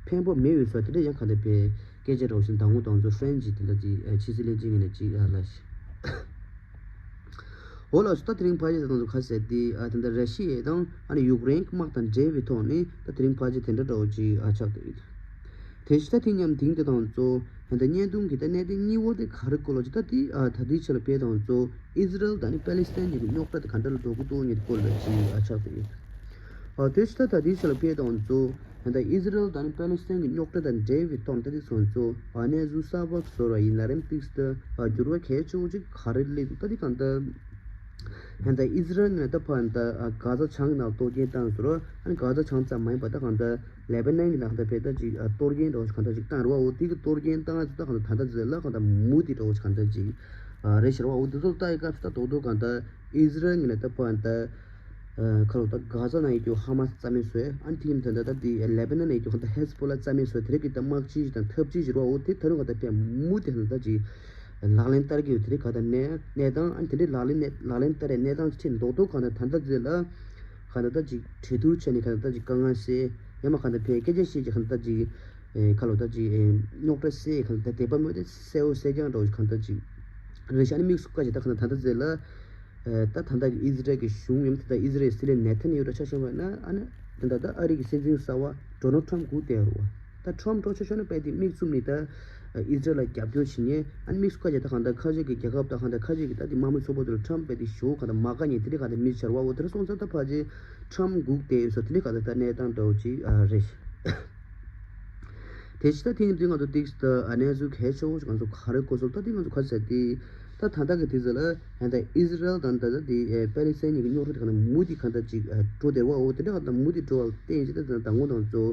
ཕན་པ་མེད་འོས་སོ། དེ་འདྲ་ཡང་གང་ལྟར་པས་སྐད་ཆ་འདྲ་བོ་ཞིག་དང་པོ་དང་ཚོ་ཧྥ་རན་ཅིག་དེ་འདྲ་ཅིག་ཕྱི་སྲིད་བློན་ཆེན་ངོས་ནས་ཅིག་ལབ་ཤག་འོ་ལགས་སོ། ད་དེ་རིང་ཕལ་ཆེར་ད་དུང་ཁ་གསལ་ཏེ་ཨ་དེ་འདྲ་ར་ཤི་ཡ་དང་ཨ་ནི་ཡུཀ་རེན་གྱི་དམག་དང་འབྲེལ་བའི་ཐོག་ནས་ད་དེ་རིང་ཕལ་ཆེར་དེ་འདྲ་འདྲ་བོ་ཅིག་ཨ་ཆགས་བསྡད་ཡོད། དེ་བཞིན་ད་དེ་མཉམ་དེང་དེ་དང་གཙོ་ད་བརྙན་ཐུང་གི་ད་གནད་དོན་གཉིས་པོ་དེ་ག་རེ་སྐོར་ལ་ཅིག་ད་དེ་ཨ་ད་དེའི་ཆ་ལ་དཔེ་དང་གཙོ་ཨི་ཟི་རལ་དང་ནི་པེ་ལི་སི་ཐན་གཉིས་ཀྱི་རྙོག་དྲ་དེ་ག་འདྲ་ལ་འགྲོ་གི་འདུག་ངེས་སྐོར་ལ་ཅིག་ཨ་ཆགས་བསྡད་ཡོད། ཨ་དེ་བཞིན་ད་ད་དེའི་ཆ་ལ་དཔེ་དང་གཙོ། ད་ལྟ་ཨི་ཟི་རལ་དང་པེ་ལི་སི་ཐན་གྱི་རྙོག་དྲ་དང་འབྲེལ་བའི་ཐོག་ནས་ད་ལྟ་ཚོ་ཚོ་ཨ་གནས་ཚུལ་གསར་པ་བཟོ་ར་ཡིན་ན་རེམ་ཏིག་སི་ད་འགྱུར་བ་གལ་ཆེ་བོ་ཅིག་ག་རེ་སླེབས་འདུག་ད་ལྟ་གང་ལྟར་ད་ལྟ་ཨི་ཟི་རལ་ནས་ད་ཕར་ད་གྷ་ཛ་བྱང་གི་ནང་གཏོར་སྐྱོན་བཏང་ཟེར་རོ། ཨ་ནི་གྷ་ཛ་བྱང་ཙམ་མ་ཡིན་པ་ད་གང་ལྟར་ལེ་བྷ་ནན་གྱི་ནང་ད་ཕེ་ད་ཅིག་གཏོར་སྐྱོན་འདྲ་བོ་ཞིག་གང་ལྟར་ཅིག་བཏང་རེད་བ། འོ་དེ་གི་གཏོར་སྐྱོན་བཏང་ཡ་ད་གང་ལྟར་ད་ལྟ་ཟེར་ལ་གང་ལྟར་མུ་མཐུད་འདྲ་བོ་ཞིག་གང་ལྟར་ཅིག་རེད་ཤག་རེད་བ། འོ་དེ་ཚོ་ལྟ་ཡི་སྐབས་སུ་ད་རྡོག་རྡོག་གང་ལྟར་ཨི་ཟི་རལ་ནས་ད་ཕར་ད། ཁ་ལོ་ད་གྷ་ཛ་ནང་ཡོད་རྒྱུ་ཧ་མ་སི་རྩ་མེད་བཟོས། ཨ་ནི་དེ་ཡིན་ད་ད་ད་དེ་ལེ་བྷ་ནན་ནང་ཡོད་རྒྱུ་ཧ་ད་ཧེ་ཛ་བྷོ་ལ་རྩ་མེད་བཟོས། དེ་རིགས་ཀྱི་ད་དམག་སྤྱི་ཞིག་དང་འཐབ་ཇུས་ཞིག་རོ། འོ་དེ་ད་རུང་ག་ད་དཔེ་མུ་དེ་ཧ་ད་ཅིག་ལག་ལེན་བསྟར་གྱི་ཡོད། དེ་རིགས་ག་ད་གནས་གནས་སྟངས་ཨ་ནི་དེ་འདྲའི་ལག་ལེན་གནས་ལག་ལེན་བསྟར་ཡའི་གནས་སྟངས་ཅིག་ཆེ་རྡོག་རྡོག་ག་ད་ད་ད་ཟེར་ལ་ག་ད་ད་ཅིག་གྲོས་བསྡུར་བྱས་ནས་ག་ད་ད་ཅིག་དཀའ་ངལ་སེལ་ཡ་མ་ག་ད་ཕེ་སྐད་ཆ་བཤད་ཀྱི་ག་ད་ད་ཅིག་ཁ་ལོ་ད་ཅིག་རྙོག་དྲ་སེལ་ག་ད་ད་དད་པ་མེད་དེ་གསལ་བོ་གསལ་རྐྱང་འདྲ་བོ་ག་ད་ཅིག་རེད་ཤག་ཨ་ནི་དམིགས་སུ་བཀར་བྱས་ད་ག་ད་ད་ད་ཟེར་ལ། ད་ད་ལྟ་གི་ཨི་ཟི་རལ་གྱི་གཞུང་ཡང་ད་ལྟ་ཨི་ཟི་རལ་སྲིད་བློན་ནེ་ཐན་ཡ་ཧུ་འདྲ་ཆ་བཞག་པ་ན། ཨ་ནི་ད་ལྟ་ད་ཨ་རི་གི་སྲིད་འཛིན་གསར་བ་ཌོ་ནལ་ཁྲམ་སྒུག་བསྡད་ཡོད་རེད་བ། ད་ཁྲམ་འགྲོ་ཆ་བཞག་ན་དཔེ་དེ་དམིགས་བཙུམ་ནས་ད་ཨི་ཟི་རལ་ལ་རྒྱབ་སྐྱོར་བྱེད་མཁན། ཨ་ནི་དམིགས་སུ་བཀར་བྱས་ད་གང་ལྟར་ཁ་ཆེ་གི་རྒྱལ་ཁབ་ད་གང་ལྟར་ཁ་ཆེ་གི་ད་དེ་དམག་མི་ཚོགས་པ་དེ་ལ་ཁྲམ་དཔེ་དེ་ཞུ་གང་ལྟར་མ་དགའ་མཁན་དེ་འདྲའི་གང་ལྟར་མི་ཆར་བ། འོ་དེ་འདྲ་སོང་ཙང་ད་ཕལ་ཆེར་ཁྲམ་སྒུག་བསྡད་ཡོད་ས་དེ་འདྲའི་གང་ལྟར་ད་གནས་སྟངས་འདྲ་བོ་ཅིག་རེད། དེ་ཕྱི་ད་དེ་ཡིན་དུས་ང་ཚོ་ཏིག་ཙམ་ད་གནས་ཚུལ་གལ་ཆེ་བོ་ཞིག་ང་ཚོ་ག་རེ་གོ་སོང་། ད་དེ་ང་ཚོ་ག་རེ་ཟེར་ཏེ། ད་ད་ལྟ་གི་དུས་ཚོད་ལ་ད་ལྟ་ཨི་ཟི་རལ་དང་ད་ལྟ་དེ་པེ་ལི་སི་ཐན་གཉིས་ཀྱི་རྙོག་དྲ་དེ་ག་ད་མུ་མཐུད་ག་ད་ཅིག་འགྲོ་བསྡད་རེད་བ། འོ་དེ་འདྲ་ག་ད་མུ་མཐུད་འགྲོ་བ་བརྟེན་བྱས་ད་ད་ལྟ་ང་ཚོ་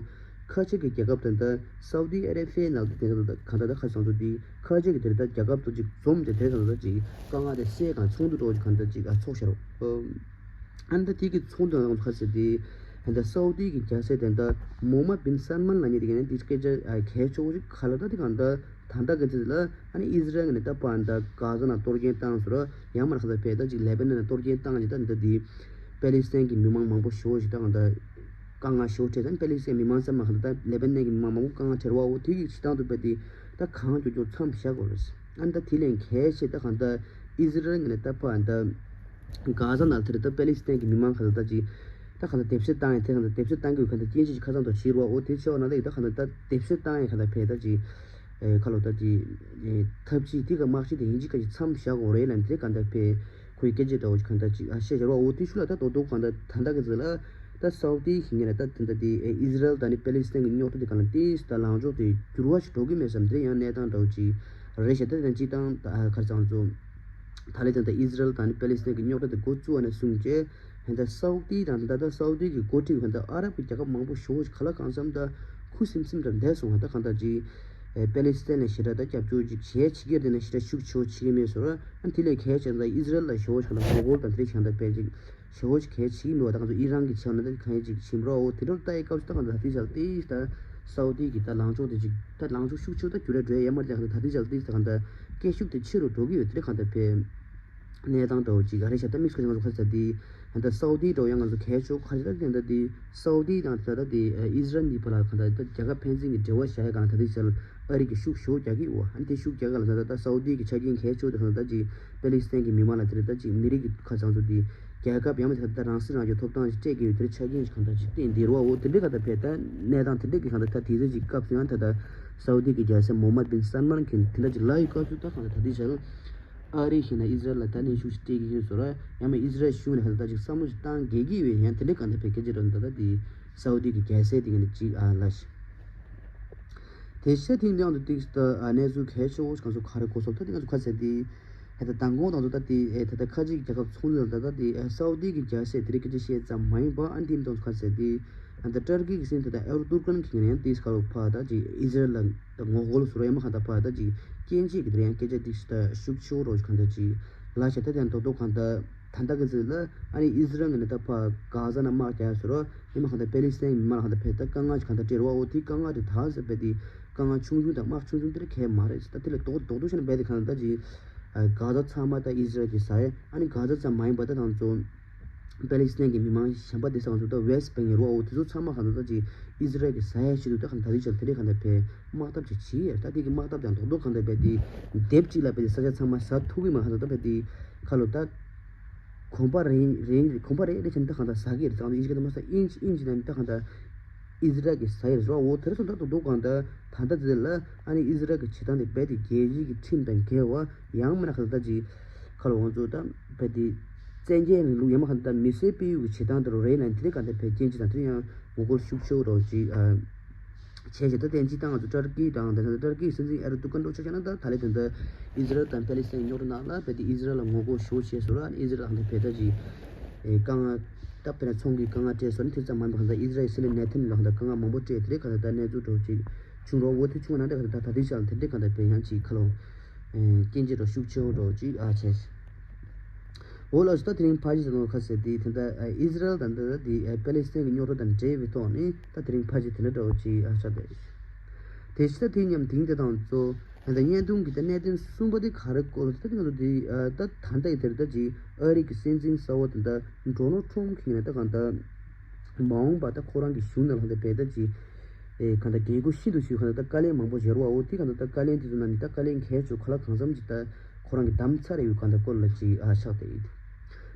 ཁ་ཆེ་གི་རྒྱལ་ཁབ་དང་ད་སའུ་དི་ཨ་རེ་བྷི་ཡའི་ནང་དུ་དེ་ག་ད་ག་ད་ད་ཁ་སང་ཚོ་དེ་ཁ་ཆེ་གི་དེ་ད་རྒྱལ་ཁབ་ཚོ་ཅིག་འཛོམས་ཏེ་དེ་ག་ད་ད་ཅིག་དཀའ་ངལ་དེ་སེལ་གང་ཚོགས་འདུ་འགྲོ་གི་ག་ད་ཅིག་ཚོགས་ཤར་བ། ཨ་ནི་ད་དེ་གི་ཚོགས་འདུ་ནང་ཁ་ཟེར་ཏེ། ད་ལྟ་སའུ་དི་གི་རྒྱལ་སྲས་དེ་ད་མོ་ཧམ་མད་བིན་སལ་མན་ལབ་མཁན་དེ་ག་ནས་འདི་སྐད་ཆ་གལ་ཆེ་བོ་ཞིག་ག་ལ་ད་དེ་གང་ད་ད་ལྟ་གི་ཚེ་ལ་ཨ་ནི་ཨི་ཟི་རལ་གི་ནས་ད་པ་ད་གྷ་ཛ་ནང་གཏོར་སྐྱོན་བཏང་ཟེར་རོ། ཡང་མ་རེད་ད་ཕེ་ད་ཅིག་ལེ་བྷ་ནན་ནང་གཏོར་སྐྱོན་བཏང་ཅིག་ད་འདི་འདི་པེ་ལི་སི་ཐན་གི་མི་མང་མང་པོ་ཞེ་པོ་ཞིག་ད་གང་ད་དཀའ་ངལ་ཞེ་པོ་འཕྲད། ད་པེ་ལི་སི་ཐན་མི་མང་ཙམ་མ་གང་ད་ལེ་བྷ་ནན་གི་མི་མང་མང་པོ་དཀའ་ངལ་འཕྲད་ར་བ། འོ་དེ་གི་བྱེད་སྟངས་དུ་བས་ཏེ་ད་གང་མགྱོགས་མགྱོགས་མཚམས་བཞག་དགོས་རེད། ཨ་ནི་ད་དེ་ལས་གལ་ཆེ་ད་གང་ད་ཨི་ཟི་རལ་གི་ནས་ད་པ་ད། གྷ་ཟ་ནང་དེར་ད་པེ་ལི་སི་ཐན་གྱི་མི་མང་ག་ད་ད་ཅིག་ད་ག་ད་དེབ་སྐྱེལ་བཏང་ཡ་དེ་ག་ད་དེབ་སྐྱེལ་བཏང་གི་ཡོད་ག་ད་རྐྱེན་ཅིག་ཁ་ཚང་དུ་བྱེད་རོགས་འོ་དེ་ཆེ་བ་ན་ད་ཡི་ད་ག་ད་ད་དེབ་སྐྱེལ་བཏང་ཡ་ག་ད་ཕེ་ད་ཅིག་ཨེ་ཁ་ལོ་ད་ཅིག་ཨེ་ཐབས་ཇུས་དེ་ག་དམག་ཇུས་དེ་ཡིན་ཅིག་ག་ཅིག་མཚམས་བཞག་དགོས་རེད་ལབ་དེ་ག་ད་ཕེ་ཁོའི་སྐད་ཆ་འདྲ་བོ་ཅིག་ག་ད་ཅིག་ཨ་བཤད་བཞག་རོགས་འོ་དེ་ཤུ་ལ་ད་དོ་དོ་ག་ད་ད་ད་ག་ཟེར་ལ་ད་སའུ་ཏི་ཤིང་ངེ་ལ་ད་དེ་ད་དེ་ཨེ་ཨི་ཟི་རལ་དང་ནི་པེ་ལི་སི་ཐན་གྱི་རྙོག་དྲ་དེ་ག་ལ་ཏིས་ད་ལངས་ཕྱོགས་དེ་འགྱུར་བ་ཞིག་འགྲོ་གི་མེད་བསམ་དེ་ཡང་གནས་སྟངས་འདྲ་བོ་ཅིག་རེད་ཤག་ད་དེ་ད་ཅིག་ད་ད་ཁར་ཚང་ཚོ། ད་ལས་དོན་དག་ཨི་ཟི་རལ་དང་ནི་པེ་ལི་སི་ཐན་གྱི་རྙོག་དྲ་དེ་འགོ་བཙུགས་པ་ནས་བཟུང་བྱས་ཧན་ད་སའུ་ཏི་དང་ད་ལྟ་སའུ་ཏི་གི་འགོ་ཁྲིད་ཧན་ད་ཨ་རབ་ཀྱི་རྒྱལ་ཁབ་མང་པོ་ཞེ་པོ་ཞིག་ག་ལ་གང་འཚམ་ད་ཁུ་སིམ་སིམ་ར་བསྡད་སོང་ཧན་ད་གང་ལྟར་ཅིག་པེ་ལི་སི་ཐན་ལ་ཞེ་དྲག་ད་སྐྱབས་བཅོལ་ཅིག་བྱས་བྱེད་ཀྱི་དེ་ནས་ཞེ་དྲག་ཤུགས་ཆེ་བོ་བྱེད་ཀྱི་མེད་སོང་ར་ཨ་དེ་ལས་གལ་ཆེ་ད་ཨི་ཟི་རལ་ལ་ཞེ་པོ་ཞིག་ལ་ངོ་རྒོལ་དང་དེ་རིགས་ཞིག་ཧན་ད་སྤེལ་ཅིག་ཞེ་པོ་ཞིག་གལ་ཆེ་གི་མེད་པ་ད་ང་ཚོ་ཨི་རན་གྱི་ཆེ་བ་ན་ད་གང་ཡིན་ཅིག་ཕྱིན་རོགས་འོ་དེ་འདྲ་ལྟ་ཡི་སྐབས་སུ་ད་གང་ད་དེ་ཞག་དེ་ད་སའུ་ཏི་གི་ད་ལངས་ཕྱོགས་དེ་ཅིག་ད་ལངས་ཕྱོགས་ཤུགས་ཆེ་བོ་ད་འགྱུར་ར་འགྲོ་ཡ་ཡ་མ་རེད་ད་གང་ད་ད་དེ་ཞག་དེ་ད་གང་ད། སྐད་ཤུགས་དེ་ཆེ་རུ་འགྲོ་གི་ཡོད་དེ་གང་ལྟར་ཕེ། གནས་སྟངས་འདྲ་བོ་ཅིག་ཨ་རེ་ཤ་ད་དམིགས་སུ་ང་ཚོ་ཁ་ཚ་དེ་ད་ལྟ་སའུ་ཏི་འདྲ་བོ་ཡང་ང་ཚོ་གལ་ཆེ་ཁ་ཆེ་ད་དེ་ད་དེ་སའུ་ཏི་དང་ད་ལྟ་དེ་ཨི་ཟི་རལ་གཉིས་བར་ལ་གང་ལྟར་ད་རྒྱལ་ཁབ་ཕན་ཚུན་གྱི་འབྲེལ་བ་བཞག་ཡ་གང་ལ་ད་དེ་ཆར་ཨ་རི་གི་ཤུགས་ཞོ་རྒྱག་གི་ཡོད་ཨ་ནི་དེ་ཤུགས་རྒྱག་ག་ལ་ད་ད་ད་སའུ་ཏི་གི་ཆ་རྐྱེན་གལ་ཆེ་དེ་གང་ལྟར་ད་ཅིག་པེ་ལི་སི་ཐན་གྱི་མི་མང་ལ་དེ་རེད་ད་ཅིག་མི་རིགས་ཀྱི་ཁ་ཚང་ཚོ་དེ་རྒྱལ་ཁབ་ཡང་མ་དེ་ད་རང་སྲིད་རང་སྐྱོང་ཐོབ་ཐང་ཞིག་སྤྲད་ཀྱི་ཡོད་དེ་ཆ་རྐྱེན་ཞིག་གང་ལྟར་ཅིག་བསྟན་དེ་རུ་བ་འོ་དེ་འདྲའི་གང་ལྟར་ཕེ་ད་གནས་སྟངས་དེ་འདྲའི་གི་གང་ལྟར་ད་དེ་ཚོ་ཅིག་སྐབས་སུ་ཡང་ད་ད་སའུ་ཏི་གི་རྒྱལ་སྲས་མོ་མད་བིན་སལ་མན་གྱིས་དེ་འདྲ་ཅིག་ལབ་ཡོད་སྐབས་སུ་ད་གང་ལྟར་ད་དེ་ཆ་རྐྱེན། ཨ་རི་ཞིག་ན་ཨི་ཟི་རལ་ལ་ད་གནོན་ཤུགས་ཤིག་སྤྲད་ཀྱི་ཡིན་ཟེར་ར་ཡང་མ་ཨི་ཟི་རལ་གཞུང་ནས་ད་ལྟ་ཅིག་བསམ་བློ་ཞིག་བཏང་གི་གི་ཡོད་ཡང་དེ་འདྲའི་གང་ལྟར་ཕེ་སྐད་ཆ་ར་ད་ལྟ་དེ་སའུ་ཏི་གི་རྒྱལ་སྲས་དེ་ག་ནས་ཅིག་ཨ་ལ་ཞིག་དེ་ཤ་ཐིང་ལིའང་དུ་ཏིག་ད་ཨ་གནས་ཚུལ་གལ་ཆེ་བོ་ཞིག་གང་ཚོ་ག་རེ་གོ་སོང་ད་དེ་ང་ཚོ་ཁ་ཟེར་དེ་ཧེ་ད་མདང་དགོང་དང་ཚོ་ད་དེ་ཨེ་ད་ལྟ་ཁ་ཅིག་རྒྱལ་ཁབ་ཚོགས་འདུ་ད་ད་དེ་ཨེ་སའུ་ཏི་གི་རྒྱལ་སྲས་དེ་རིགས་སྐད་ཆ་བཤད་ཙམ་མ་ཡིན་པ་ཨ་འདིམ་དང་ཚོ་ཁ་ཟེར་དེ་ཨ་ད་ཏར་ཀི་གི་སྲིད་འཛིན་ད་ད་ཨེར་ཏུར་ཀན་གྱིས་ཡང་ཏིག་ག་ལོ་ཕ་ད་ཅིག་ཨི་ཟི་རལ་ལ་ད་ངོ་རྒོལ་བཟོ་ར་ཡ་མ་གང་ལྟར་ཕ་ད་ཅིག་སྐྱོན་བརྗོད་ཀྱི་དེ་རིང་སྐད་ཆ་ཏིག་ཤི་ད་ཤུགས་ཆེ་བོ་རོ་ཞིག་གང་ལྟར་ཅིག་ལ་ཤ་ད་དེ་ཡང་དོ་དོ་གང་ལྟར་ད་ལྟ་གི་ཚེ་ལ་ཨ་ནི་ཨི་ཟི་རལ་ནས་ད་ཕ་གྷ་ཟ་ན་དམག་རྒྱག་ཟེར་རོ་ཡ་མ་གང་ལྟར་པེ་ལི་སི་ཐན་མི་མང་ལ་གང་ལྟར་ཕེ་ད་དཀའ་ངལ་ཞིག་གང་ལྟར་སྤྲད་རོ་བ་འོ་དེ་དཀའ་ངལ་དེ་ད་ཟེར་བས་དེ་དཀའ་ངལ་ཆུང་ཆུང་དང་དམག་ཆུང་ཆུང་དེ་ར་གས་མ་རེད་ད་དེ་ལ་དོ་དོ་དོ་ཤ་ན་བས་དེ་གང་ལྟར་ད་ཅིག་གྷ་ཟ་ཚང་མ་ད་ཨི་ཟི་རལ་གི་ཟ་ཡ་ཨ་ནི་གྷ་ཟ་ཙམ་མ་ཡིན་པ་ད་དང་ཚོ། པེ་ལི་སི་ཐན་གྱི་མི་མང་གཞན་པ་དེ་ཚོ་ད་ཝེ་སི་བེང་རོ་འོ་དེ་ཚོ་ཚང་མ་གང་ལྟར་ཅིག་ཨི་ཟི་རལ་གྱི་ས་ཡ་ཞིག་ཏུ་ད་གང་ལྟར་རིགས་ཆགས་དེ་འདྲའི་གང་ལྟར་བས་དམག་འཐབ་ཅིག་བྱེད་ཡས་ད་དེ་གི་དམག་འཐབ་དང་རྡོག་རྡོག་གང་ལྟར་བས་དེ་དེབ་ཅིག་ལ་བས་དེ་ས་ཆ་ཚང་མ་ཟ་ཐུག་གི་མ་གང་ལྟར་ད་བས་དེ་ཁ་ལོ་ད་གོམ་པ་རེ་རེ་གོམ་པ་རེ་རེ་བྱས་ནས་ད་གང་ལྟར་ཟ་གི་རེད་ཙང་ཨིན་ཇི་གི་ད་མ་ཟ་ཨིན་ཇི་ཨིན་ཇི་ནས་ད་གང་ལྟར་ཨི་ཟི་རལ་གྱི་ས་ཡ་རེད་འོ་དེ་རེད་སོང་ད་རྡོག་རྡོག་གང་ལྟར་ད་ལྟ་དེ་ལ་ཨ་ནི་ཨི་ཟི་རལ་གྱི་བྱེད་སྟངས་དེ་རྦད་དེ་རྒྱལ་སྤྱིའི་གི་ཁྲིམས་དང་འགལ་བ་ཡང་མིན་ན་གང་ལྟར་ཅིག་ཁ་ལོ་ང་ཚོ་ད་རྦད་དེ་བཙན་རྒྱལ་རིང་ལུགས་ཡང་མ་གང་ལྟར་མི་སེར་སྤེལ་ཡུལ་གྱི་བྱེད་སྟངས་དེ་རུ་རེད་ན་དེ་རིགས་གང་ལྟར་བས་རྐྱེན་གཅིག་དང་དེ་ཡང་ངོ་རྒོལ་ཤུགས་ཆེ་བོ་རོ་ཅིག་བྱས་ཞེས་ད་བསྟན་ཅིག་ད་ང་ཚོ་ཏར་ཀི་དང་དེ་ནང་ཏར་ཀིའི་སྲིད་འཛིན་ཨེར་དུ་ཀན་འགྲོ་ཆ་བྱས་ན་ད་ད་ལས་དེ་འདི་ཨི་ཟི་རལ་དང་པེ་ལི་སི་ཐན་རྙོག་དྲ་ནང་ལ་རྦད་དེ་ཨི་ཟི་རལ་ལ་ངོ་རྒོལ་ཤུགས་ཆེ་བཟོ་ར་ཨི་ཟི་རལ་ལ་གང་ལྟར་བས་ད་ཅིག་དཀའ་ངལ་ད་དཔེར་ན་ཚོང་གི་དཀའ་ངལ་སྤྲད་སོང་ན་དེ་ཙམ་མ་ཡིན་པ་གང་ལྟར་ཨི་ཟི་རལ་སྲིད་བློན་ནེ་ཐན་ལ་གང་ལྟར་དཀའ་ངལ་མང་པོ་སྤྲད་དེ་རེད་གང་ལྟར་ད་གནས་ཚུལ་འགྲོ་ཅིག་བྱུང་རོགས་འོ་དེ་བྱུང་བ་ན་འདྲ་ག་ད་ད་དེ་ཆ་ལ་དེ་འདྲའི་ག་ད་བས་ཡང་ཅིག་ཁ་ལོ། སྐྱེན་ཅི་འགྲོ་ཤུགས་ཆེ་བོ་འགྲོ་ཅིག་ཨ་ཆེ། འོ་ལགས་སོ་ད་དེ་རིང་ཕ་ཇི་ཟེར་ནོ་ཁ་ཟེར་དེ་དེ་འདྲ་ཨི་ཟི་རལ་དང་འདི་དེ་པེ་ལི་སི་ཐན་གྱི་རྙོག་དྲ་དང་འབྲེལ་བའི་ཐོག་ནས་ད་དེ་རིང་ཕ་ཇི་དེ་འདྲ་འདྲ་བོ་ཅིག་ཨ་ཆ་དེ། དེ་ཕྱི་ད་དེ་མཉམ་དེང་དེ་དང་གཙོ་ད་བརྙན་ཐུང་གི་ད་གནད་དོན་གསུམ་པ་དེ་ག་རེ་སྐོར་ད་དེ་ང་ཚོ་དེ་ད་ད་ལྟ་ཡི་དེར་ད་ཅིག་ཨ་རི་གི་སྲིད་འཛིན་གསར་བ་དེ་འདྲ་ཌོ་ནལ་ཊམ་གྱིས་ནས་ད་གང་ལྟར། མ་འོངས་པ་ད་ཁོ་རང་གི་གཞུང་ནང་ལ་ད་བལ་ད་ཅི། ཨེ་གང་ལྟར་རྒྱལ་སྒོ་ཤིན་ཏུ་ཞུས་གང་ལྟར་ད་བཀའ་ལན་མང་པོ་སྦྱར་བའོ་དེ་གང་ལྟར་ད་བཀའ་ལན་དེ་ཚོ་ནང་ནས་ད་བཀའ་ལན་གལ་ཆེ་ག་ལ་གང་འཚམ་ཅིག་ད་ཁོ་རང་གི་གདམ་ཚར་ཡོད་གང་ལྟར་སྐོར་ལ་ཅིག་ཨ་ཆགས་བསྡད་ཡོད།